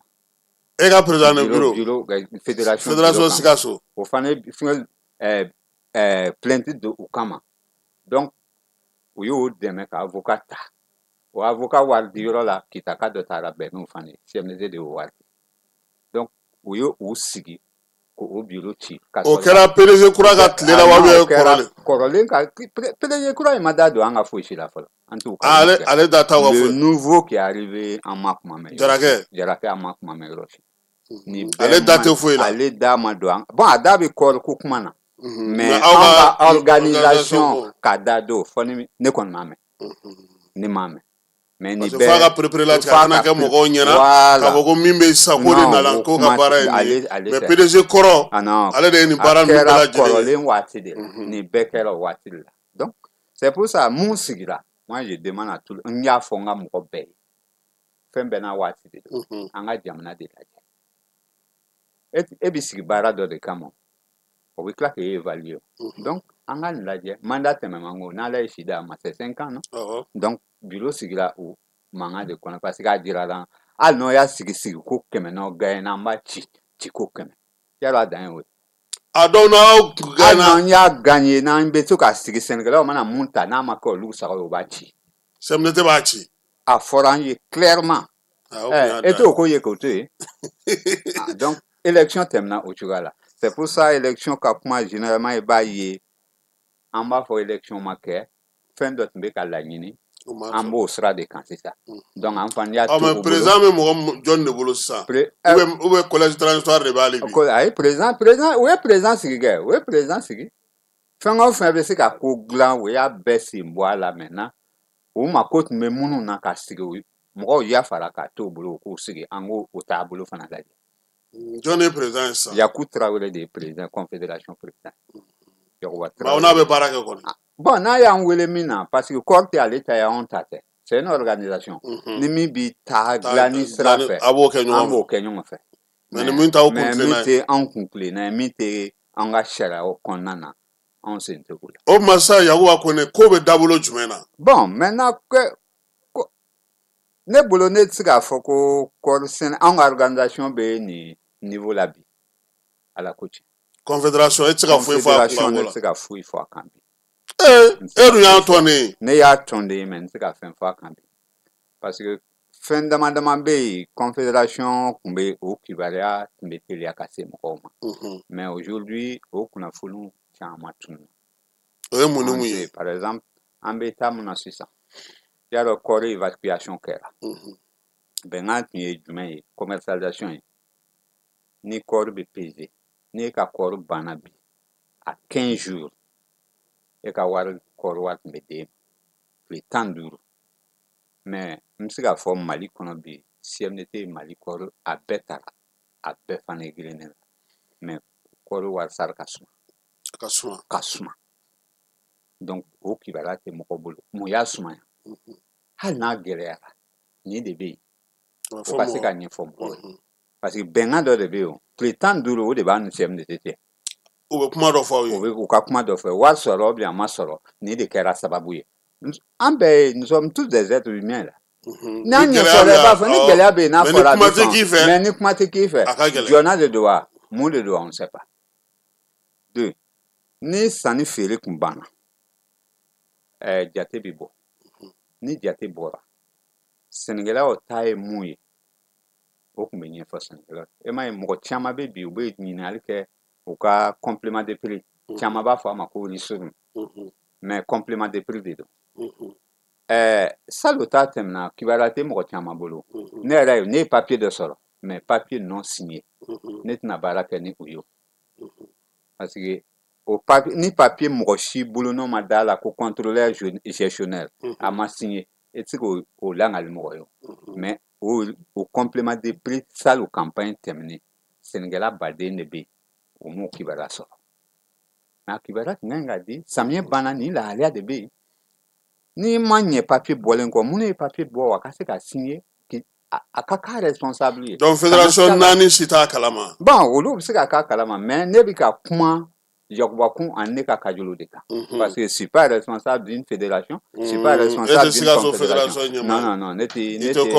E ka président de bureau. Bureau fédération. Fédération Sikaso. O fana ye fɛngɛ plainte don u kama. Donc u y'o dɛmɛ ka avocat ta. O avocat wari di yɔrɔ la, Kitaka dɔ taara bɛn n'o fana ye. CMDT de y'o wari di. Donc u ye u sigi k'o bureau ci. O kɛra PDG kura ka tile la wa ou bien kɔrɔlen? Kɔrɔlen ka PDG kura in ma da don an ka foyi si la fɔlɔ. An t'u ka. Ale da t'aw ka foyi. Le nouveau qui est arrivé, an ma kuma mɛn. Jarakɛ. Jarakɛ, an ma kuma mɛn yɔrɔ si. Nin bɛɛ Ale da tɛ foyi la. Ale da ma don an. Bon, a da bɛ kɔɔri ko kuma na. Mais aw an ka ka organisation ka da don fɔ ni ne kɔni m'a mɛn. Ne m'a mɛn. Mais nin Parce que f'a ka perepere latigɛ, a kana kɛ mɔgɔw ɲɛna k'a fɔ ko min bɛ sisan k'o de nana k'o ka baara ye nin ye. Mais PDG kɔrɔ, ale de ye nin baara ninnu bɛɛ A kɛra lajɛlen ye. kɔrɔlen waati de la. Nin bɛɛ kɛra o waati de la. Donc c'est pour ça mun sigira, moi je demande à tout, n y'a fɔ n ka mɔgɔ bɛɛ ye, fɛn bɛɛ n'a waati de don. An ka jamana de lajɛ. E bɛ sigi baara dɔ de kama, o bɛ tila k'e évaluer. Donc an ka nin lajɛ, mandat tɛmɛ man go, n'Ala ye si d'a ma, c'est 5 ans, non? Donc bureau sigira o mankan de kɔnɔ, parce que a jirala la, hali n'aw y'a sigi sigi ko 100 n'aw gagné n'an b'a ci ci ko 100, yarɔ a dan ye o ye. A dɔw n'aw Hali gagné. n'an y'a gagné, n'an bɛ to k'a sigi, sɛnɛkɛlaw mana mun ta n'a ma kɛ olu sago ye, o b'a ci. CMDT b'a ci. A fɔra an ye clairement. E t'o ko ye k'o to yen. Donc élection tɛmɛna o cogoya la. C'est pour ça élection ka kuma, généralement i b'a ye an b'a fɔ élection ma kɛ, fɛn dɔ tun bɛ ka laɲini, an b'o sira de kan sisan. Donc an fana y'a to u bolo. Mais président bɛ mɔgɔ jɔn de bolo sisan? Ou bien collège transitoire de b'ale bi? Ayi, président, u ye président sigi kɛ, u ye président sigi. Fɛn o fɛn bɛ se ka ko dilan, u y'a bɛɛ sen bɔ a la maintenant. U mako tun bɛ minnu na ka sigi, mɔgɔw yafara k'a to u bolo, u k'u sigi, an k'o taabolo fana lajɛ. Jɔn ye président ye sisan? Yaku Tarawele de ye président, confédération président. Yakuba Tarawele. Mais aw n'a bɛ baara kɛ kɔni? Bon, n'a y'an wele min na, parce que corps tɛ ale ta ye, anw ta tɛ. C'est une organisation. Ni min bi taa dilanni sira fɛ, a b'o kɛ ɲɔgɔn fɛ. An b'o kɛ ɲɔgɔn fɛ. Mais ni min t'aw kun tilenna ye. Mais min tɛ anw kun tilenna ye, min tɛ an ka sariyaw kɔnɔna na, anw sen tɛ o la. O tuma sisan Yakuba Kone, ko bɛ dabolo jumɛn na? Bon, maintenant que ne bolo, ne tɛ se k'a fɔ ko kɔɔri sɛnɛ, anw ka organisation bɛ nin niveau la bi, Ala ko tiɲɛ. Confédération, e tɛ se ka foyi fɔ a kun Confédération, ne tɛ se ka foyi fɔ a kan bi. E dun y'a tɔnden ye. Ne y'a tɔnden ye, mais n tɛ se ka fɛn fɔ a kan bi. Parce que fɛn dama dama bɛ yen, confédération tun bɛ o kibaruya tun bɛ teliya ka se mɔgɔw ma. Mais aujourd'hui, o kunnafoniw caman tununa. O ye mun ni mun ye? Par exemple, an bɛ taa mun na sisan? Y'a dɔn kɔɔri évacuation kɛra. Bɛnkan tun ye jumɛn ye? Commercialisation ye. Ni kɔɔri bɛ peser, n'i ka kɔɔri banna bi, à 15 jours, e ka wari, kɔɔri wari tun bɛ d'e ma tile 15. Mais n bɛ se k'a fɔ Mali kɔnɔ bi, CMDT ye Mali kɔɔri a bɛɛ tara, a bɛɛ fana ye gerennen la. Mais kɔɔri wari sara ka suma. Ka suma. Ka suma. Donc o kibaruya tɛ mɔgɔ bolo. Mun y'a sumaya? Hali n'a gɛlɛyara, nin de bɛ yen. O ka se ka ɲɛfɔ mɔgɔw ye. Parce que bɛnkan dɔ de bɛ yen o. Tile 15, o de b'an ni CMDT cɛ. U bɛ kuma dɔ fɔ aw ye. U bɛ u ka kuma dɔ fɔ. Wari sɔrɔ ou bien a ma sɔrɔ, nin de kɛra sababu ye. An bɛɛ ye, nous sommes tous des êtres humains là. N'a ɲɛfɔra, i b'a fɔ ni gɛlɛya bɛ yen, n'a fɔra a bɛ faamu. Mais ni kuma tɛ k'i fɛ, jɔnna de don wa? Mun de don wa? On ne sait pas. 2, ni sanni feere kun banna, jate bɛ bɔ. Ni jate bɔra, sɛnɛkɛlaw ta ye mun ye, o tun bɛ ɲɛfɔ sɛnɛkɛlaw. E m'a ye mɔgɔ caman bɛ bi, u bɛ ɲininkali kɛ u ka complément de prix. Caman b'a fɔ a ma ko ristourne. Mais complément de prix de don. Salon ta tɛmɛna, kibaruya tɛ mɔgɔ caman bolo. Ne yɛrɛ ye, ne ye papier dɔ sɔrɔ, mais papier non signé. Ne tɛna baara kɛ ni o ye. Parce que o papier, ni papier mɔgɔ si bolonɔ ma d'a la ko contrôleur gestionnaire, a ma signé, e tɛ se k'o langali mɔgɔ ye. Mais o complément de prix salon campagne tɛmɛnen, sɛnɛkɛla baden de bɛ yen, o m'o kibaruya sɔrɔ. Mais a kibaruya tun ka ɲi ka di, samiyɛ banna, nin lahalaya de bɛ yen. N'i ma ɲɛ papier bɔlen kɔ, minnu ye papier bɔ, a ka se ka signer, a ka k'a responsable ye. Donc fédération naani si t'a kalama? Bon, olu bɛ se ka k'a kalama, mais ne bɛ ka kuma Yakuba kun ani ne ka kajolo de kan, parce que je suis pas responsable d'une fédération, je suis pas responsable d'une confédération. Non, non, non, ne tɛ, ne tɛ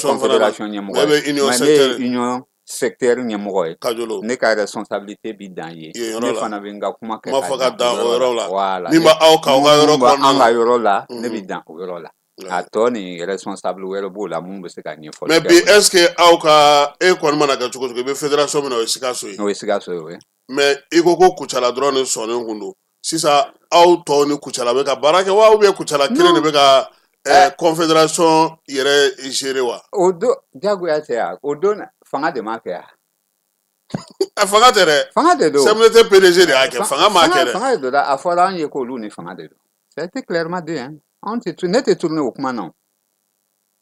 confédération ɲɛmɔgɔ ye, mais ne ye union secteur ɲɛmɔgɔ ye. Kajolo. Ne ka responsabilité bi dan ye, ne fana bɛ n ka kuma kɛ ka fɔ ka dan o yɔrɔ la. Voilà. Min b'aw kan, aw ka yɔrɔ kɔnɔna an ka yɔrɔ la, ne bi dan o yɔrɔ la. A tɔ ni responsable wɛrɛ b'o la mun bɛ se ka ɲɛfɔli. Mais bi, est ce que aw ka, e kɔni mana kɛ cogo cogo, i bɛ fédération min na, o ye Sikaso ye? O ye Sikaso ye, o ye. Mais i ko ko Kucala dɔrɔn de sɔnnen kun don. Sisan, aw tɔw ni Kucala bɛ ka baara kɛ wa, ou bien Kucala kelen de bɛ ka confédération yɛrɛ gérer wa? O don, diyagoya tɛ yan. O don, fanga de ma kɛ yan. A fanga tɛ dɛ. Fanga de don. CMDT PDG de y'a kɛ, fanga m'a kɛ dɛ. Fanga de don dɛ. A fɔra an ye k'olu ni fanga de don. Ça a été clairement dit, hein. Anw tɛ, ne tɛ tourner o kuma na.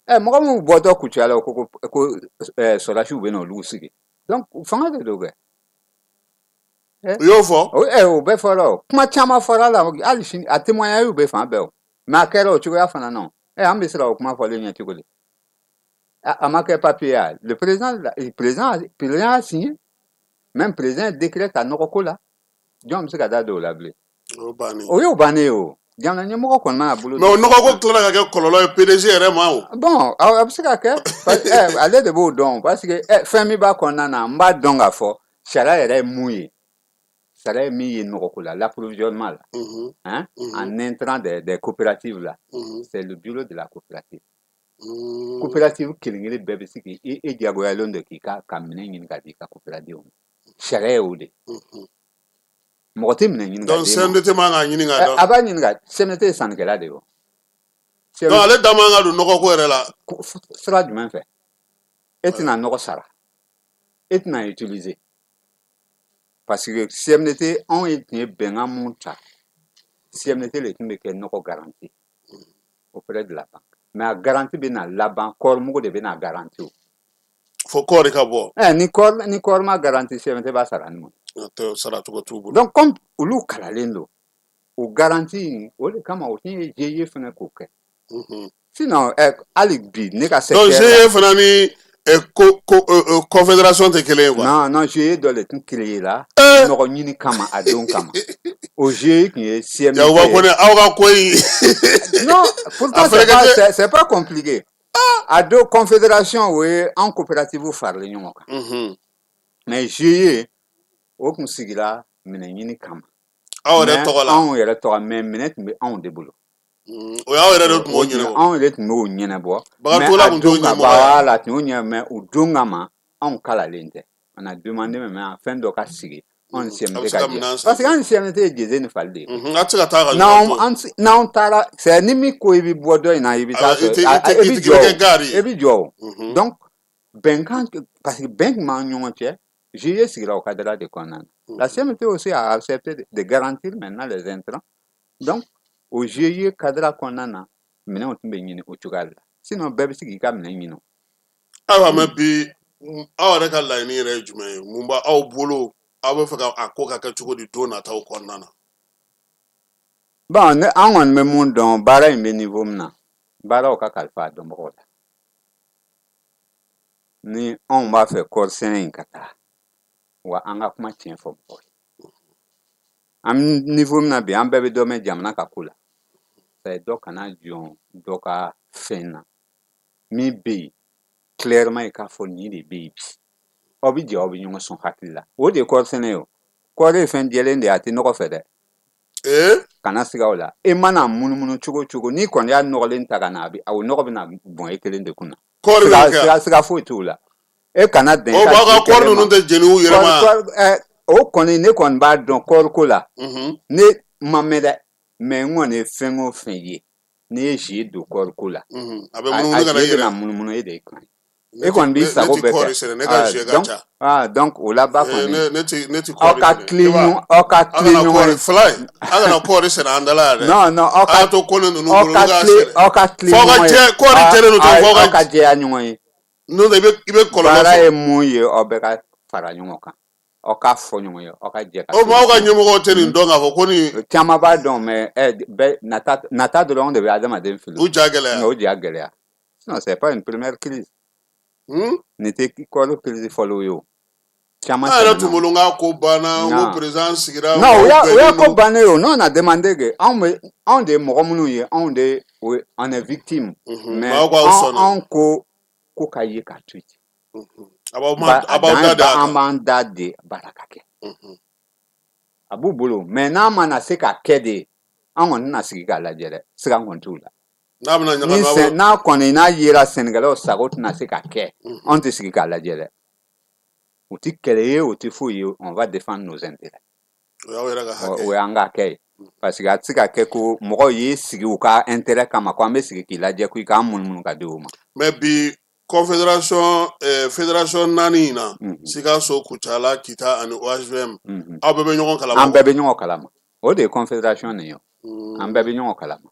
Ɛ, mɔgɔ minnu bɔtɔ Kucala, ko sɔrɔdasiw bɛ na olu sigi. Donc fanga de don kɛ. U y'o fɔ? O ɛ, o bɛɛ fɔra. O kuma caman fɔra la. Hali sini, a témoignage bɛ fan bɛɛ. O mais a kɛra o cogoya fana na. Ɛ, an bɛ siran o kuma fɔlen ɲɛ cogo di? A ma kɛ papier ya? Le président, le président a signé même, président ye décret ta nɔgɔ ko la. Jɔn bɛ se ka da don o la bilen? O bannen. O y'o bannen ye. O jamana ɲɛmɔgɔ kɔni mana bolo. Mais o nɔgɔ ko tilala ka kɛ kɔlɔlɔ ye PDG yɛrɛ ma o. Bon, a bɛ se ka kɛ, ale de b'o dɔn, parce que fɛn min b'a kɔnɔna na, n b'a dɔn k'a fɔ sariya yɛrɛ ye mun ye. Sariya ye min ye nɔgɔko la, l'approvisionnement là, hein, en intrant des coopératives là, c'est le bureau de la coopérative. Coopérative kelen kelen bɛɛ bɛ se k'i e diyagoyalen don k'i ka minɛn ɲini ka di i ka coopérative ma. Sariya ye o de. Mɔgɔ tɛ minɛn ɲini ka Donc d'e ma. CMDT man k'a ɲini ka dɔn? A b'a ɲini ka, CMDT ye sannikɛla de ye o. Donc ale da man ka don nɔgɔ ko yɛrɛ la? Sira jumɛn fɛ? E tɛna nɔgɔ sara, e tɛna utiliser, parce que CMDT, anw ye tun ye bɛnkan mun ta, CMDT de tun bɛ kɛ nɔgɔ garantie auprès de la banque. Mais a garantie bɛ na laban, kɔɔri mugu de bɛ na garantie o. Fo kɔɔri ka bɔ. Ɛ, ni kɔɔri ma garantie, CMDT b'a sara ni mun? Tɛ sara cogo t'u bolo. Donc comme olu kalalen don o garantie in, o de kama o tun ye GIE fana k'o kɛ. Sinon hali bi, ne ka Donc secteur la GIE fana ni ko confédération tɛ kelen ye quoi? Non, non, GIE dɔ de tun créé la nɔgɔ ɲini kama a don kama. O GIE tun ye CMDT. Yakuba Kone, aw ka ko in. Non, pourtant c'est pas compliqué. A don, confédération, o ye an coopérative faralen ɲɔgɔn kan. Mais GIE, o tun sigira minɛn ɲini kama. Aw yɛrɛ tɔgɔ la? Anw yɛrɛ tɔgɔ, mais minɛn tun bɛ anw de bolo. O y'aw yɛrɛ de tun b'o ɲɛnabɔ? Anw de tun b'o ɲɛnabɔ. Bagatola tun t'o ɲɛmɔgɔ ye? Voilà, tun y'o ɲɛ, mais o don kama, anw kalalen tɛ. On a demandé même fɛn dɔ ka sigi anw ni CMDT ka jɛ, parce que an ni CMDT ye gese ni fali de ye. A tɛ se ka taa ka N'anw taara, c'est ni min ko i bɛ bɔ dɔ in na, i bɛ taa sɔrɔ e bɛ jɔ, e bɛ jɔ o. Donc bɛnkan, parce que bɛn tun b'an ɲɔgɔn cɛ, GIE sigira o cadre de kɔnɔna na. La CMDT aussi a accepté de garantir maintenant les intrants. Donc o GIE cadre kɔnɔna na, minɛnw tun bɛ ɲini o cogoya de la. Sinon bɛɛ bɛ se k'i ka minɛn ɲini. Ayiwa, mais bi, aw yɛrɛ ka laɲini yɛrɛ ye jumɛn ye? Mun b'aw bolo? Aw bɛ fɛ ka a ko ka kɛ cogo di don nataw kɔnɔna na? Bon, ne, an kɔni bɛ mun dɔn, baara in bɛ niveau min na, baaraw ka kalifa a dɔnbagaw la. Ni anw b'a fɛ kɔɔri sɛnɛ in ka taa wa, an ka kuma tiɲɛ fɔ mɔgɔw ye. An bɛ niveau min na bi, an bɛɛ bɛ dɔ mɛn jamana ka ko la. C'est dɔ kana jɔn dɔ ka fɛn na min bɛ yen clairement, i k'a fɔ nin de bɛ yen bi. Aw bɛ jɛ, aw bɛ ɲɔgɔn sɔn hakili la. O de ye kɔɔri sɛnɛ ye. O kɔɔri ye fɛn jɛlen de ye, a tɛ nɔgɔ fɛ dɛ. Kana siga o la. E mana munumunu cogo o cogo, n'i kɔni y'a nɔgɔlen ta ka na, a bɛ o nɔgɔ bɛ na bɔn e kelen de kunna. Kɔɔri bɛ kɛ. Siga foyi t'o la. E kana dɛn. O b'aw ka kɔɔri ninnu tɛ jeni u yɛrɛ ma? O kɔni, ne kɔni b'a dɔn kɔɔriko la. Ne ma mɛn dɛ, mais n kɔni ye fɛn o fɛn ye, n'i ye zi don kɔɔriko la, a bɛ munumunu ka na a i bɛna yɛrɛ. Munumunu e de kan. E kɔni b'i sago bɛɛ kɔɔri kɛ. Sɛnɛ, ne ka zi ka ca. Ah, donc o la ba kɔni, Ne ti aw kɔɔri ka sɛnɛ. tilen ɲɔgɔn, aw ka Aw tilen kana ɲɔgɔn kɔɔri ye. fila ye, aw kana kɔɔri sɛnɛ an da la yan dɛ. Non, non, aw A ka y'a to kɔnɛ ninnu aw bolo, ka olu k'a tilen, sɛnɛ. aw ka tilen F'aw ka ɲɔgɔn ye. jɛ, kɔɔri jɛlen don cogo, f'aw Aw ka ka jɛya ɲɔgɔn ye. N'o tɛ, i bɛ kɔlɔlɔ Baara sɔrɔ. ye mun ye, aw bɛɛ ka fara ɲɔgɔn kan. Aw k'a fɔ ɲɔgɔn ye, aw ka jɛ ka O ma, aw ka ɲɛmɔgɔw tɛ nin dɔn k'a fɔ ko nin Caman b'a dɔn, mais bɛɛ nata nata dɔrɔn de bɛ adamaden fili. U ja gɛlɛya. O ja gɛlɛya. Sinon, c'est pas une première crise. Nin tɛ kɔɔri crise fɔlɔ ye, o caman An yɛrɛ tɛmɛna. Tun bolo n k'a ko banna, n ko Non. président sigira. Non, o y'a bɛnnen ko don. bannen o. Non, on a demandé que anw bɛ, anw de ye mɔgɔ minnu ye, anw de o, on est victime. Mais Maaw k'aw anw sɔnna. Anw ko ka ye ka to yen. A b'aw ma Ba a a b'aw dan da ye de ba a an kan. b'an da de baara ka kɛ. A b'u bolo, mais n'a mana se ka kɛ de, an kɔni tɛna sigi k'a lajɛ dɛ, siga kɔni t'u la. N'a bɛna Ni ɲagami aw sɛn n'a kɔni n'a yera sɛnɛkɛlaw sago tɛna se ka kɛ, anw tɛ sigi k'a lajɛ dɛ. O tɛ kɛlɛ ye, o tɛ foyi ye, on va défendre nos intérêts. O y'aw yɛrɛ ka hakɛ O ye. y'an ka kɛ ye, parce que a tɛ se ka kɛ ko mɔgɔw y'i sigi u ka intérêt kama, ko an bɛ sigi k'i lajɛ, ko i k'an munumunu ka di o ma. Mais bi, confédération fédération naani in na, Sikaso, Kucala, Kita ani OHVM, aw bɛɛ bɛ ɲɔgɔn kalama. An bɛɛ bɛ ɲɔgɔn kalama, o de ye confédération nin ye o. An bɛɛ bɛ ɲɔgɔn kalama.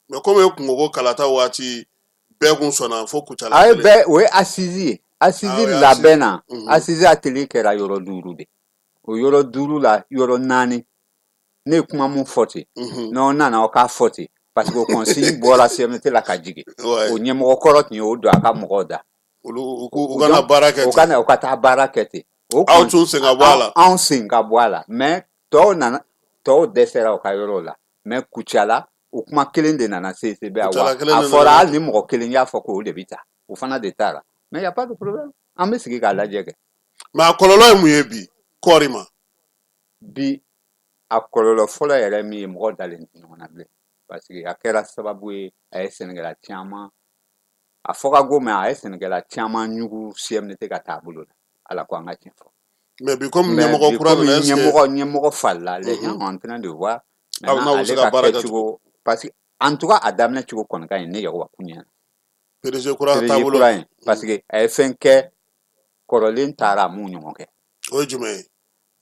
Mais komi e kun ko ko kalata waati bɛɛ kun sɔnna fo Kucala A ye kelen. bɛɛ, o ye assise ye. Assise Ah, o ye labɛn na, assise. Assise atelier kɛra yɔrɔ duuru de. O yɔrɔ duuru la, yɔrɔ naani, ne ye kuma mun fɔ ten, n'aw nana aw k'a fɔ ten, parce que o consigne bɔra CMDT la ka jigin. O ɲɛmɔgɔ kɔrɔ tun ye o don a ka mɔgɔw da. Olu u kana baara kɛ O ten. kana u ka taa baara kɛ ten. O Aw tun sen ka bɔ a la. Anw sen ka bɔ a la, mais tɔw nana, tɔw dɛsɛra u ka yɔrɔw la, mais Kucala, o kuma kelen de nana CCB wa Kucala kelen a de fɔra nana. Hali ni mɔgɔ kelen y'a fɔ k'o de bɛ taa, o fana de taara, mais y a pas de problème, an bɛ sigi k'a lajɛ kɛ. Mais a kɔlɔlɔ ye mun ye bi kɔɔri ma? Bi, a kɔlɔlɔ fɔlɔ yɛrɛ min ye, mɔgɔ dalen tɛ ɲɔgɔn na bilen, parce que a kɛra sababu ye, a ye sɛnɛkɛla caman a fɔ ka go, mais a ye sɛnɛkɛla caman ɲugu CMDT ka taabolo la. Ala ko an ka tiɲɛ fɔ. Mais bi, komi Mais ɲɛmɔgɔ bi, kura komi nana, est-ce que ɲɛmɔgɔ falila, les gens sont en train de voir Aw maintenant n'aw bɛ se ale ka ka baara kɛ kɛcogo, parce que en tout cas a daminɛ cogo kɔni ka ɲi ne Yakuba kun ɲɛna. PDG kura PDG taabolo kura in, parce que a ye fɛn kɛ kɔrɔlen taara, a m'u ɲɔgɔn kɛ. O ye jumɛn ye?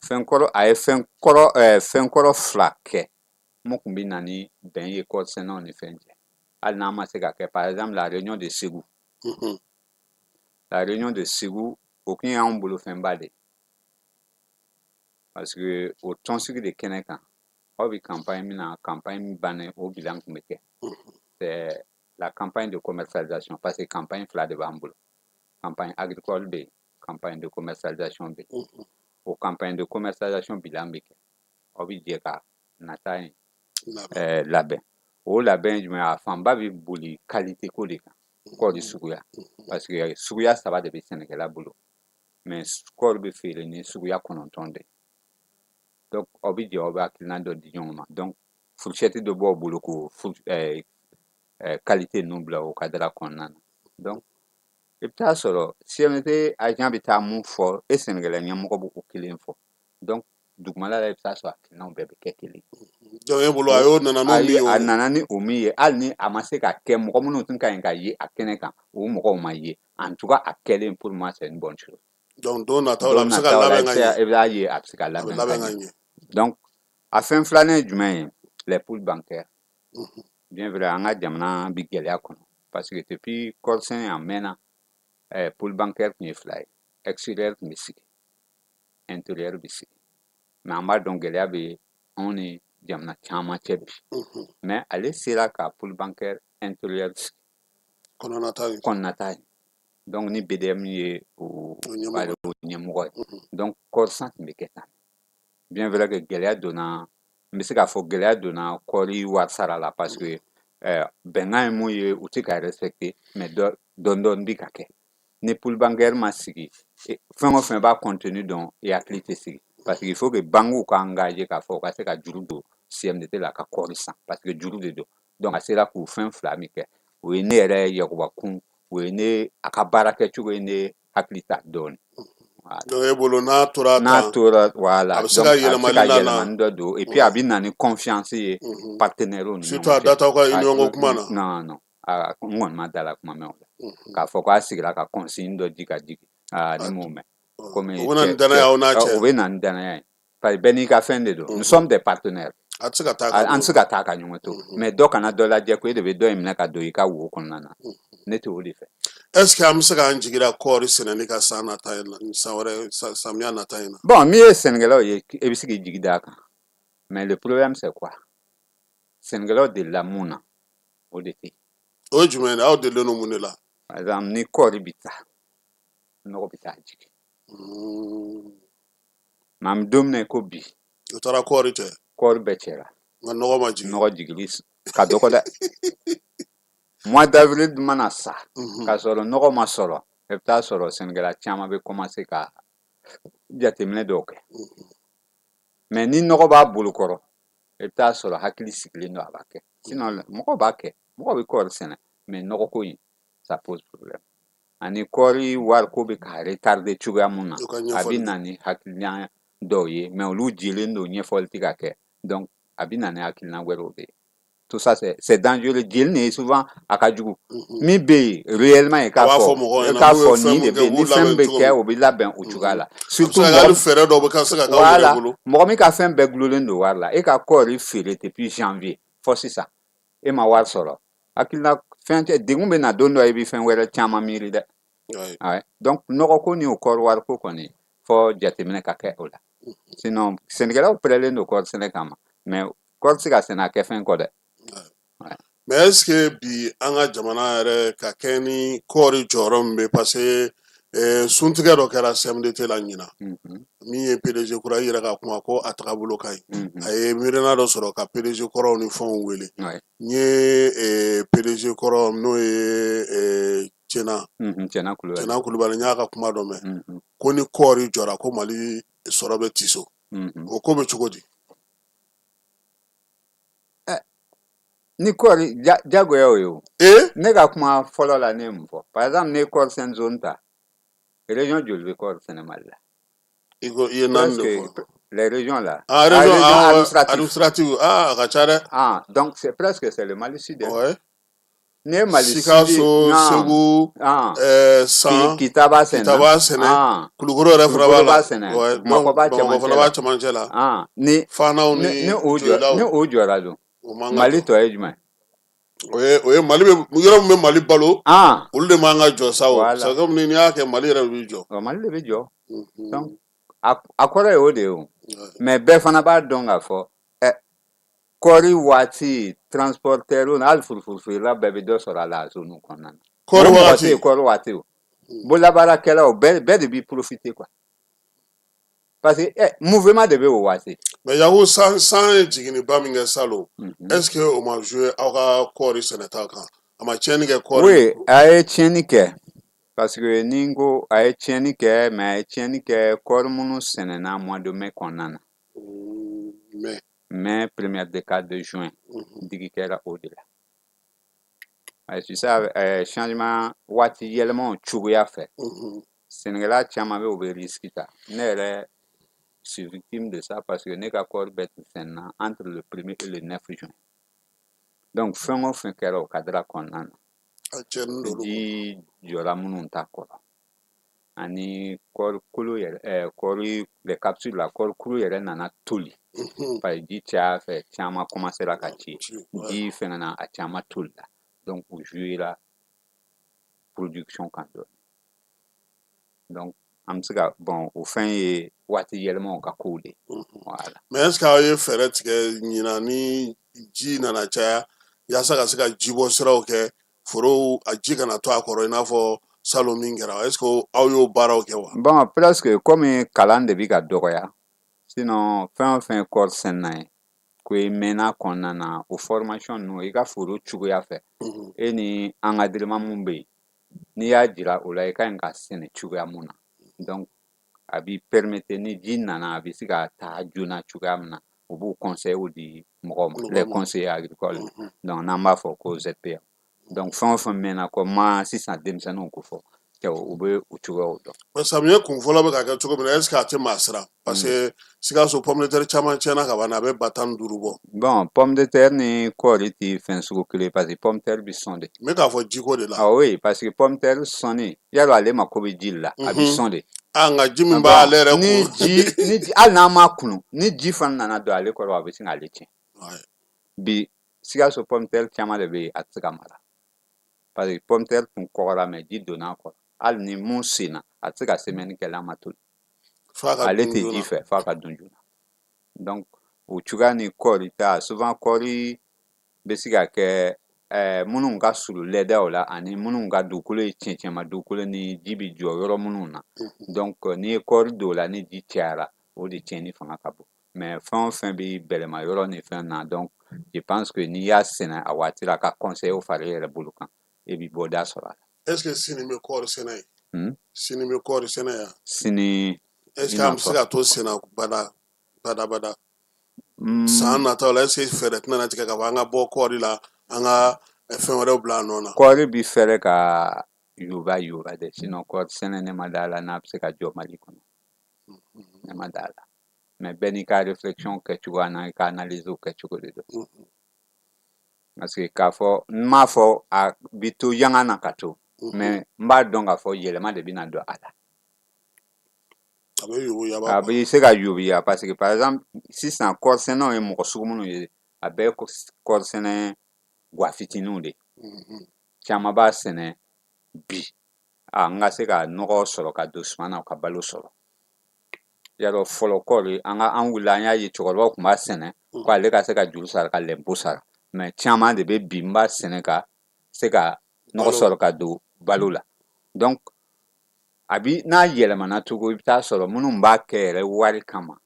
Fɛn kɔrɔ, a ye fɛn kɔrɔ fɛn kɔrɔ fila kɛ mun tun bɛ na ni bɛn ye kɔɔrisɛnɛw ni fɛn cɛ, hali n'a ma se ka kɛ. Par exemple, la réunion de Ségou. La réunion de Ségou, o tun y'anw bolo fɛnba de ye, parce que o tɔnsigi de kɛnɛ kan, aw bɛ campagne min na, campagne min bannen, o bilan tun bɛ kɛ. C'est la campagne de commercialisation, parce que campagne fila de b'an bolo: campagne agricole bɛ yen, campagne de commercialisation bɛ yen. O campagne de commercialisation bilan bɛ kɛ, aw bɛ jɛ ka nata in labɛn. O labɛn ye jumɛn ye? A fanba bɛ boli qualité ko de kan, kɔɔri suguya, parce que suguya saba de bɛ sɛnɛkɛla bolo, mais kɔɔri bɛ feere ni suguya 9 de ye. Donc aw bɛ jɛ, aw bɛ hakilina dɔ di ɲɔgɔn ma. Donc fourchette dɔ b'aw bolo k'o qualité ninnu bila o cadre kɔnɔna na. Donc i bɛ taa sɔrɔ CMDT agent bɛ taa mun fɔ e sɛnɛkɛla ɲɛmɔgɔ b'o kelen fɔ. Donc dugumala la, i bɛ taa sɔrɔ hakilinaw bɛɛ bɛ kɛ kelen. Donc e bolo, a y'o nana n'o min ye A o nana ni o min ye, hali ni a ma se ka kɛ, mɔgɔ minnu tun ka ɲi ka ye a kɛnɛ kan, o mɔgɔw ma ye. En tout cas, a kɛlen, pour moi, c'est une bonne chose. Donc don nataw la, a Don bɛ se ka nataw la, i labɛn bɛ ka se ɲɛ. i b'a ye a bɛ se ka A bɛ labɛn ka labɛn ka ɲɛ. ɲɛ. Donc a fɛn filanan ye jumɛn ye? Les poules bancaires. Bien vrai, an ka jamana bi gɛlɛya kɔnɔ, parce que depuis kɔɔrisɛnɛ a mɛnna, poule bancaire tun ye fila ye: extérieur tun bɛ sigi, intérieur bɛ sigi. Mais an b'a dɔn gɛlɛya bɛ anw ni jamana caman cɛ bi, mais ale sera ka poule bancaire intérieur sigi. Kɔnɔna ta ye. Kɔnɔna ye. Donc ni BDM ye o O ɲɛmɔgɔ. O ɲɛmɔgɔ ye. Donc kɔɔrisan tun bɛ kɛ tan. Bien vrai que gɛlɛya donna, n bɛ se k'a fɔ gɛlɛya donna kɔɔri wari sara la, parce que bɛnkan ye mun ye, u tɛ ka respecter, mais dɔ dɔɔni dɔɔni bi ka kɛ. Ni poule bancaire ma sigi, fɛn o fɛn b'a contenu dɔn, i hakili tɛ sigi, parce que il faut que banques ka engager k'a fɔ u ka se ka juru don CMDT la ka kɔɔri san, parce que juru de don. Donc a sera k'o fɛn fila min kɛ, o ye ne yɛrɛ Yakuba kun, o ye ne a ka baara kɛcogo ye ne hakili ta dɔɔni. Voilà. Donc e bolo, n'a tora N'a tan, tora, voilà. a bɛ se Donc ka a bɛ se yɛlɛmali ka la na. Yɛlɛmani dɔ don, et puis a bɛ na ni confiance ye partenaires ni Surtout ɲɔgɔn a cɛ. da t'aw ka union ko kuma na. Non, non, a n kɔni ma da la kuma mɛn o la k'a fɔ k'a sigira ka consigne dɔ di ka jigin, aa, ne m'o mɛn. Komi O bɛ na ni danaya aw n'a cɛ. O bɛ na ni danaya ye, parce que bɛɛ n'i ka fɛn de don. Nous sommes des partenaires. A tɛ se ka taa ka An tɛ se ka taa ka ɲɔgɔn to, mais dɔ kana dɔ lajɛ ko e de bɛ dɔ in minɛ ka don i ka wo kɔnɔna na. Ne tɛ o de fɛ. Est ce que an bɛ se k'an jigi da kɔɔri sɛnɛni kan san nata in na, san wɛrɛ, samiya nata in na? Bon, min ye sɛnɛkɛlaw ye, e bɛ se k'i jigi d'a kan, mais le problème, c'est quoi? Sɛnɛkɛlaw delila mun na, o de tɛ yen. O ye jumɛn ye? Aw delilen don mun de la? Par exemple, ni kɔɔri bɛ taa, nɔgɔ bɛ taa jigin. Mais an bɛ don min na i ko bi, O taara kɔɔri cɛ. Kɔɔri bɛɛ cɛra. Nka nɔgɔ ma jigin. Nɔgɔ jigili ka dɔgɔ dɛ. Mois d'avril mana sa k'a sɔrɔ nɔgɔ ma sɔrɔ, i bɛ taa sɔrɔ sɛnɛkɛla caman bɛ commencer ka jateminɛ dɔw kɛ. Mais ni nɔgɔ b'a bolo kɔrɔ, i bɛ taa sɔrɔ hakili sigilen don, a b'a kɛ. Sinon mɔgɔ b'a kɛ, mɔgɔ bɛ kɔɔri sɛnɛ, mais nɔgɔ ko in, ça pose problème. Ani kɔɔri wariko bɛ ka retarder cogoya mun na, O ka a bɛ ɲɛfɔli kɛ. na ni hakilina dɔw ye, mais olu jɛlen don, ɲɛfɔli tɛ ka kɛ. Donc a bɛ na ni hakilina wɛrɛw de ye. Tout ça, c'est dangereux. Jeli nin ye, souvent a ka jugu. Min bɛ yen réellement, i A k'a b'a fɔ fɔ mɔgɔw i ɲɛna k'a n'u ye fɔ fɛn nin de mun bɛ kɛ, yen, u ni b'u fɛn labɛn bɛ cogo kɛ, min. o bɛ labɛn o cogoya la. A bɛ se Surtout ka kɛ hali mɔgɔ fɛɛrɛ dɔw bɛ ka se ka k'aw yɛrɛ voilà bolo. Mɔgɔ min ka fɛn bɛɛ gulonlen don wari la, e ka kɔɔri feere depuis janvier fɔ sisan, e ma wari sɔrɔ, hakilina fɛn tɛ, degun bɛ na don dɔ, i bɛ fɛn wɛrɛ caman miiri dɛ. Ouais. Donc nɔgɔ ko ni o kɔɔri wariko kɔni, fɔ jateminɛ ka kɛ o la. Sinon sɛnɛkɛlaw pɛrɛlen don kɔɔri sɛnɛ kama, mais kɔɔri tɛ se ka sɛnɛ a kɛ fɛn kɔ dɛ. Mais est ce que bi an ka jamana yɛrɛ ka kɛ ni kɔɔri jɔyɔrɔ min bɛ, parce que suntigɛ dɔ kɛra CMDT la ɲinan, min ye PDG kura, i yɛrɛ ka kuma ko a tagabolo ka ɲi, a ye miirina dɔ sɔrɔ ka PDG kɔrɔw ni fɛnw wele. N ye PDG kɔrɔ, n'o ye Tiɲɛna Tiɲɛna Kulubali. Tiɲɛna Kulubali, n y'a ka kuma dɔ mɛn ko ni kɔɔri jɔra, ko Mali sɔrɔ bɛ tiso. O ko bɛ cogo di? Ni kɔɔri jagoya o ye o. Ee. Ne ka kuma fɔlɔ la, ne ye mun fɔ? Par exemple, ne ye kɔɔri sɛnɛ zone ta, région joli bɛ kɔɔri sɛnɛ Mali la? I ko i ye naani de Presque fɔ. les régions là. Ah, région, région ah, ouais, administrative. Administrative, ah, a ka ca dɛ. Ah, donc c'est presque, c'est le Mali Sud, hein. N'i ye Mali Sud, Sikaso, non. Segu, ah. San, Kita b'a sɛnɛ. Kita b'a sɛnɛ. Ah. Kulukoro yɛrɛ fana b'a Kulukoro la. b'a sɛnɛ. Ouais, Bamakɔ donc b'a Bamakɔ cɛmancɛ fana la. b'a cɛmancɛ la. Ah, ni Fanaw ni ni ni o jɔ Joyilaw. ni o jɔra don, O man ka Mali jɔ. tɔ ye jumɛn? O ye Mali bɛ yɔrɔ min bɛ Mali balo, Ah, olu de man ka jɔ sa o. Voilà. C'est comme ni n'i y'a kɛ, Mali yɛrɛ b'i jɔ. O Mali de bɛ jɔ. Donc a kɔrɔ ye o de ye o. Mais bɛɛ fana b'a dɔn k'a fɔ kɔɔri waati, transporteur hali furufuru feerela bɛɛ bɛ dɔ sɔrɔ a la a zone kɔnɔna na. Kɔɔri Mɔgɔ mɔgɔ waati. tɛ yen kɔɔri waati o. Bololabaarakɛlaw bɛɛ de b'i profiter quoi. Parce que mouvement de bɛ o waati. Mais Yaku, san ye jiginniba min kɛ salon, est ce que o ma jouer aw ka kɔɔri sɛnɛta kan? A ma tiɲɛni kɛ kɔɔri? Oui, a ye tiɲɛni kɛ. Parce que ni n ko a ye tiɲɛni kɛ, mais a ye tiɲɛni kɛ kɔɔri minnu sɛnɛna mois de mai kɔnɔna na. Mai. Mai, première décade de juin, digi kɛra o de la. Tu sais, changement waati yɛlɛmaw cogoya fɛ, sɛnɛkɛla caman bɛ, o bɛ risque ta. Ne yɛrɛ suis victime de ça, parce que ne ka kɔɔri bɛɛ tun sɛnɛna entre le 1er et le 9 juin. Donc fɛn o fɛn kɛra o cadre kɔnɔna na, A tiɲɛni don olu kun. Ji jɔra minnu ta kɔrɔ, ani kɔɔri kolo yɛrɛ, kɔɔri les capsules la, kɔɔri kuru yɛrɛ nana toli. Parce que ji caya fɛ, caman commencera ka ci. Ci, ouais. Ji fɛngɛna, a caman toli la. Donc o jouera production kan dɔɔni. Donc an bɛ se ka, bon, o fɛn ye waati yɛlɛmaw ka kow de ye. Voilà. Mais est ce que aw ye fɛɛrɛ tigɛ ɲinan, ni ji nana caya, yaasa ka se ka jibɔ siraw kɛ forow, a ji kana to a kɔrɔ i n'a fɔ salon min kɛra? Est ce que aw y'o baaraw kɛ wa? Bon, presque, comme kalan de bi ka dɔgɔya. Sinon fɛn o fɛn ye kɔɔri sɛnɛna ye, ko i mɛnna kɔnɔna na, o formation ninnu, i ka foro cogoya fɛ, e ni encadrement mun bɛ yen, n'i y'a jira o la i ka ɲi ka sɛnɛ cogoya mun na, donc a b'i permettre, ni ji nana, a bɛ se ka taa joona cogoya min na, u b'u conseil di mɔgɔw ma, Mɔgɔw les ma. conseillers agricoles. Donc n'an b'a fɔ ko ZPA. Donc fɛn o fɛn mɛnna kɔ ma sisan, denmisɛnninw ko fɔ cɛw, u bɛ o cogoyaw dɔn. Mais samiyɛ kun fɔlɔ bɛ ka kɛ cogo min na, est ce que a tɛ maa siran? Parce que Sikaso, pomme de terre caman tiɲɛna ka ban, a bɛ ba 15 bɔ. Bon, pomme de terre ni kɔɔri tɛ fɛn sugu kelen, parce que pomme de terre bɛ sɔn de. N bɛ k'a fɔ jiko de la. Ah oui, parce que pomme de terre sɔnni, yarɔ ale mako bɛ ji de la, a bɛ sɔn de. Ah, nka ji min Bon, b'ale yɛrɛ ni kun. ji, hali n'an m'a kunu, ni ji fana nana don ale kɔrɔ, a bɛ sin k'ale tiɲɛ. Bi Sikaso, pomme de terre caman de bɛ yen, a tɛ se ka mara. Parce que pomme de terre tun kɔgɔra, mais ji donna a kɔrɔ. Hali ni mun senna, a tɛ se ka semaine kɛ n'a ma toli. Ale tɛ ji fɛ, f'a ka dun joona. Donc o cogoya ni kɔɔri ta, souvent kɔɔri bɛ se ka kɛ minnu ka surun lɛdaw la ani minnu ka dugukolo ye cɛncɛnma dugukolo ni ji bɛ jɔ yɔrɔ minnu na. Donc n'i ye kɔɔri don o la, ni ji cayara, o de tiɲɛni fanga ka bon. Mais fɛn o fɛn bɛ bɛlɛma yɔrɔ ni fɛn na, donc je pense que n'i y'a sɛnɛ a waati la, ka conseil fara i yɛrɛ bolo kan, e bɛ bɔda sɔrɔ a la. Est ce que sini bɛ kɔɔri sɛnɛ yen? Sini bɛ kɔɔri sɛnɛ yan? Sini. Est ce que an bɛ se ka to senna bada bada bada san nataw la? Est ce que fɛɛrɛ tɛna tigɛ ka fɔ an ka bɔ kɔɔri la, an ka fɛn wɛrɛw bila a nɔ na? Kɔɔri bi fɛrɛ ka yoba yoba dɛ. Sinon kɔɔri sɛnɛ, ne ma da la n'a bɛ se ka jɔ Mali kɔnɔ, ne ma da la. Mais bɛɛ n'i ka réflexion kɛcogo n'a ka analyse kɛcogo de don. Parce que k'a fɔ, n m'a fɔ a bi to yanga na ka to, mais n b'a dɔn k'a fɔ yɛlɛma de bɛna don a la. A bɛ yoboyaba. A bɛ se ka yoboya, parce que par exemple sisan kɔɔri sɛnɛw ye mɔgɔ sugu minnu ye, a bɛɛ ye kɔɔri sɛnɛ gwa fitininw de. Caman b'a sɛnɛ bi a n ka se ka nɔgɔ sɔrɔ ka don suman na ka balo sɔrɔ. Yarɔ, fɔlɔ kɔɔri, an ka an wulila, an y'a ye cɛkɔrɔbaw tun b'a sɛnɛ ko ale ka se ka juru sara, ka lɛnpo sara. Mais caman de bɛ bi, n b'a sɛnɛ ka se ka nɔgɔ sɔrɔ ka don balo la. Donc a bi n'a yɛlɛmana cogo, i bɛ taa sɔrɔ minnu b'a kɛ yɛrɛ wari kama,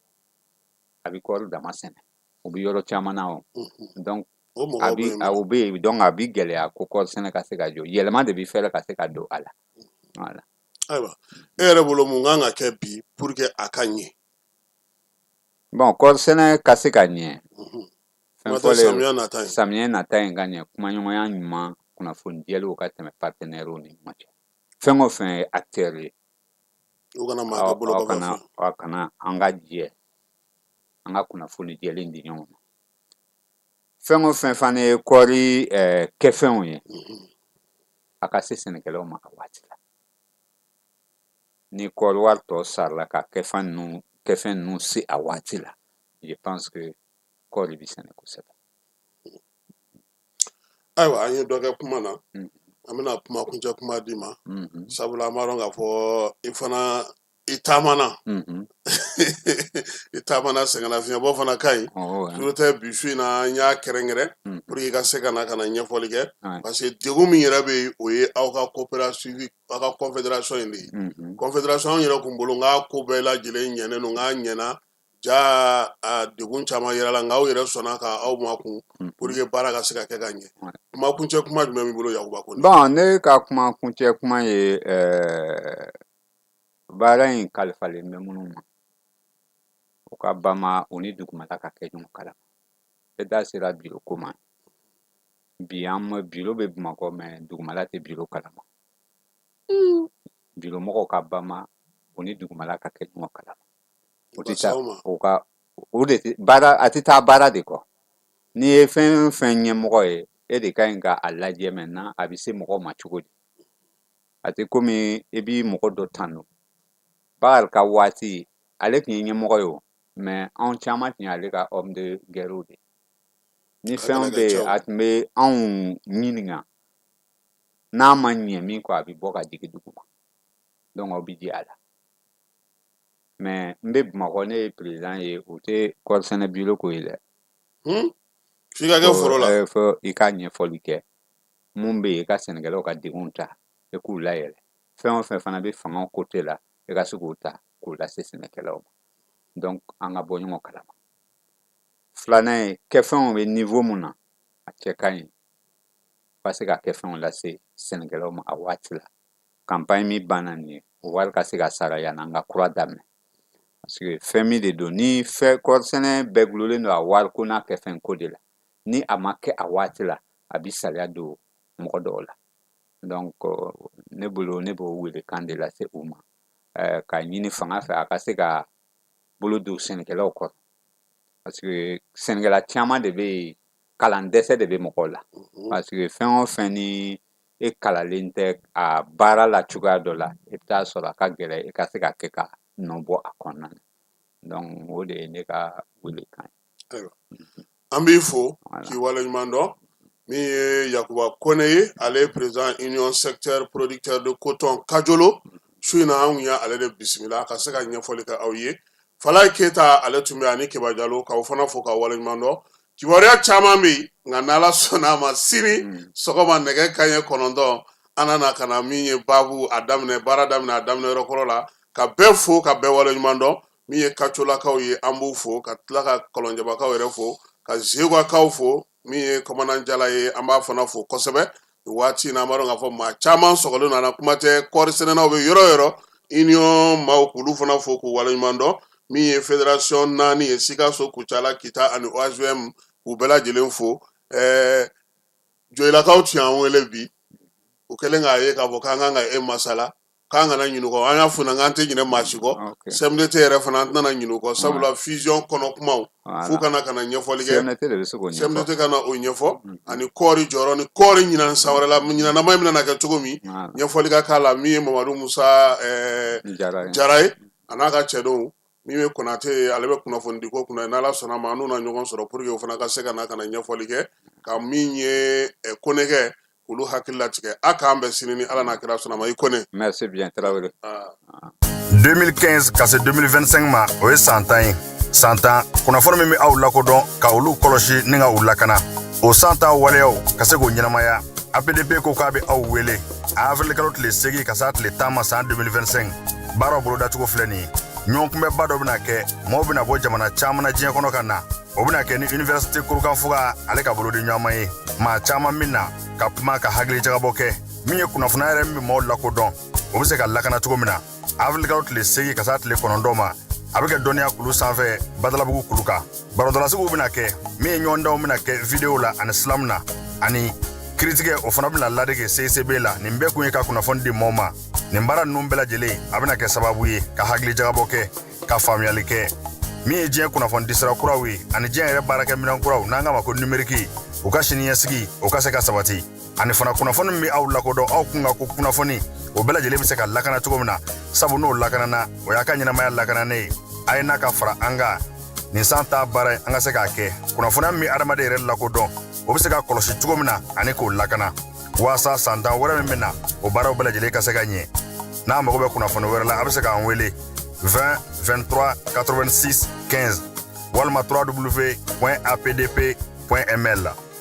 a bɛ kɔɔri dama sɛnɛ, o bɛ yɔrɔ caman na o. Donc a bi o bɛ yen. Donc a bi gɛlɛya ko kɔɔri sɛnɛ ka se ka jɔ. Yɛlɛma de bɛ fɛrɛ ka se ka don a la, voilà. Ayiwa, e yɛrɛ bolo, mun kan ka kɛ bi pour que a ka ɲɛ? Bon, kɔɔri sɛnɛ ka se ka ɲɛ, fɛn fɔlɔ, samiya nata in, samiya nata in ka ɲɛ, kumaɲɔgɔnya ɲuman, kunnafoni jɛlenw ka tɛmɛ partenaires ni ɲɔgɔn cɛ. Fɛn o fɛn ye acteur ye, u kana maa kɛ bolo kɔfɛ. Aw kana, an ka jɛ, an ka kunnafoni jɛlen di ɲɔgɔn ma. Fɛn o fɛn fana ye kɔɔri kɛfɛnw ye, a ka se sɛnɛkɛlaw ma a waati la. Ni kɔɔri wari tɔ sarala, ka kɛfɛn ninnu se a waati la, je pense que kɔɔri bɛ sɛnɛ kosɛbɛ. Ayiwa, an ye dɔ kɛ kuma na. An bɛna kuma kuncɛ kuma d'i ma, sabula an b'a dɔn k'a fɔ i fana i taamana, i taamana, sɛgɛnnafiɲɛbɔ fana ka ɲi. N'o tɛ, bi su in na, an y'a kɛrɛnkɛrɛn pour que i ka se ka na ɲɛfɔli kɛ, parce que degun min yɛrɛ bɛ yen, o ye aw ka coopérative, aw ka confédération in de ye. Confédération anw yɛrɛ kun bolo n k'a ko bɛɛ lajɛlen ɲɛnen don, n k'a ɲɛna ja, a degun caman yɛrɛ la, nka aw yɛrɛ sɔnna ka aw makun pour que baara ka se ka kɛ ka ɲɛ. Kuma kuncɛ kuma jumɛn b'i bolo, Yakuba Kone? Bon, ne ka kuma kuncɛ kuma ye, baara in kalifalen bɛ minnu ma, u ka bama u ni dugumala ka kɛ ɲɔgɔn kalama. E da sera biro ko ma bi. An ma biro bɛ Bamakɔ, mais dugumala tɛ biro kalama. Biro mɔgɔw ka bama u ni dugumala ka kɛ ɲɔgɔn kalama. O tɛ taa o ka o de tɛ baara, a tɛ taa baara de kɔ. N'i ye fɛn o fɛn ɲɛmɔgɔ ye, e de ka ɲi ka a lajɛ maintenant a bɛ se mɔgɔw ma cogo di. A tɛ komi i b'i mɔgɔ dɔ tanu. Bakari ka waati, ale tun ye ɲɛmɔgɔ ye o, mais anw caman tun y'ale ka homme de guerre de. Ni fɛn bɛ yen, a tun bɛ anw ɲininka. N'a ma ɲɛ min kɔ, a bɛ bɔ ka jigin dugu ma. Donc aw bɛ jɛ a la. Mais n bɛ Bamakɔ, ne ye président ye, o tɛ kɔɔri sɛnɛ biro ko ye dɛ. F'i ka kɛ foro la. Fo i ka ɲɛfɔli kɛ mun bɛ yen, i ka sɛnɛkɛlaw ka degunw ta, i k'u layɛlɛ. Fɛn o fɛn fana bɛ fanga côté la, i ka se k'o ta k'o lase sɛnɛkɛlaw ma. Donc an ka bɔ ɲɔgɔn kalama. Filanan ye, kɛfɛnw bɛ niveau mun na, a cɛ ka ɲi ka se ka kɛfɛnw lase sɛnɛkɛlaw ma a waati la. Campagne min banna nin ye, o wari ka se ka sara yanni an ka kura daminɛ, parce que fɛn min de don ni fɛn, kɔɔri sɛnɛ bɛɛ gulonnen don a wariko n'a kɛfɛn ko de la. Ni a ma kɛ a waati la, a bi saliya don mɔgɔ dɔw la. Donc ne bolo, ne b'o welekan de lase u ma, ka ɲini fanga fɛ a ka se ka bolo don sɛnɛkɛlaw kɔrɔ, parce que sɛnɛkɛla caman de bɛ yen, kalan dɛsɛ de bɛ mɔgɔw la. Parce que fɛn o fɛn ni e kalalen tɛ a baara la cogoya dɔ la, i bɛ taa sɔrɔ a ka gɛlɛn i ka se ka kɛ ka nɔ bɔ a kɔnɔna na. Donc o de ye ne ka welekan ye. Ayiwa, an b'i fo k'i waleɲuman dɔn. Min ye Yakuba Kone ye, ale ye président union secteur producteur de coton Kajolo. Su in na, an kun y'ale de bisimila ka se ka ɲɛfɔli kɛ aw ye. Falaye Keyita, ale tun bɛ ani Keba Jalo, k'aw fana fo k'aw waleɲuman dɔn. Kibaruya caman bɛ yen, nka n'Ala sɔnna a ma, sini sɔgɔma nɛgɛ kanɲɛ 9, an nana ka na min ye baabu a daminɛ, baara daminɛ a daminɛ yɔrɔ kɔrɔ la, ka bɛɛ fo ka bɛɛ waleɲuman dɔn. Min ye Kacolakaw ye, an b'u fo, ka tila ka Kɔlɔnjɛbakaw yɛrɛ fo, ka Zegwakaw fo. Min ye Kɔmandan Jala ye, an b'a fana fo kosɛbɛ nin waati in na. An b'a dɔn k'a fɔ maa caman sɔgɔlen nana, kuma tɛ kɔɔri sɛnɛnaw bɛ yɔrɔ o yɔrɔ, union maaw, k'olu fana fo k'u waleɲuman dɔn. Min ye fédération naani ye, Sikaso, Kucala, Kita ani OAGM, k'u bɛɛ lajɛlen fo. Joyilakaw tun y'an wele bi, u kɛlen k'a ye k'a fɔ k'an kan ka e masala, k'an kana ɲinɛ u kɔ. An y'a f'u ɲɛna k'an tɛ ɲinɛ maa si kɔ. CMDT yɛrɛ fana, an tɛna ɲinɛ u kɔ, sabula fusion kɔnɔ kumaw f'u kana ka na ɲɛfɔli kɛ. CMDT de bɛ se k'o ɲɛfɔ. CMDT ka na o ɲɛfɔ, ani kɔɔri jɔyɔrɔ ni kɔɔri ɲinan san wɛrɛ la, ɲinanama in bɛna na kɛ cogo min, ɲɛfɔli ka k'a la. Min ye Mamadu Musa Jara ye, a n'a ka cɛdenw, min ye Konate ye, ale bɛ kunnafonidi ko kunna. N'Ala sɔnna a ma, an n'u na ɲɔgɔn sɔrɔ pour que o fana ka se ka na ka na ɲɛfɔli kɛ, ka min ye Konekɛ, olu hakili latigɛ. A k'an bɛn sini ni Ala n'a kira sɔnna ma. I Kone. Merci bien, Tarawele. 2015 ka se 2025 ma, o ye san 10 ye. San 10 kunnafoni min bɛ aw lakodɔn, ka olu kɔlɔsi ni ka u lakana, o san 10 waleyaw ka se k'o ɲɛnamaya, APDP ko k'a bɛ aw wele a avril kalo tile 8 ka s'a tile 10 ma san 2025. Baaraw bolodacogo filɛ nin ye: ɲɔgɔnkunbɛnba dɔ bɛna kɛ, maaw bɛna bɔ jamana caman na diɲɛ kɔnɔ ka na. O bɛna kɛ ni université Kurukanfuga ale ka bolodi ɲɔgɔnma ye. Maa caman bɛ na ka kuma, ka hakili jagabɔ kɛ min ye kunnafoniya yɛrɛ min bɛ maaw lakodɔn, o bɛ se ka lakana cogo min na. Avril kalo tile 8 ka s'a tile 9 ma, a bɛ kɛ dɔnniya kulu sanfɛ, Badalabugu kulu kan. Barodalasigiw bɛna kɛ, min ye ɲɔgɔndanw bɛna kɛ video la ani slam na, ani kiritigɛ o fana bɛna ladege CICB la. Nin bɛɛ kun ye ka kunnafoni di maaw ma. Nin baara ninnu bɛɛ lajɛlen, a bɛna kɛ sababu ye ka hakili jagabɔ kɛ, ka faamuyali kɛ min ye diɲɛ kunnafonidisira kuraw ye ani diɲɛ yɛrɛ baarakɛminɛn kuraw, n'an k'a ma ko numérique, u ka siniɲɛsigi o ka se ka sabati, ani fana kunnafoni min bɛ aw lakodɔn, aw kun ka ko kunnafoni, o bɛɛ lajɛlen bɛ se ka lakana cogo min na, sabu n'o lakanana, o y'a ka ɲɛnamaya lakananen ye. A ye n'a ka fara an kan nin san 10 baara ye, an ka se k'a kɛ kunnafoniya min bɛ adamaden yɛrɛ lakodɔn, o bɛ se ka kɔlɔsi cogo min na ani k'o lakana, waasa san 10 wɛrɛ min bɛ na, o baaraw bɛɛ lajɛlen ka se ka ɲɛ. N'a mago bɛ kunnafoni wɛrɛ la, a bɛ se k'an wele 20 23 86 15 walima www.apdp.ml.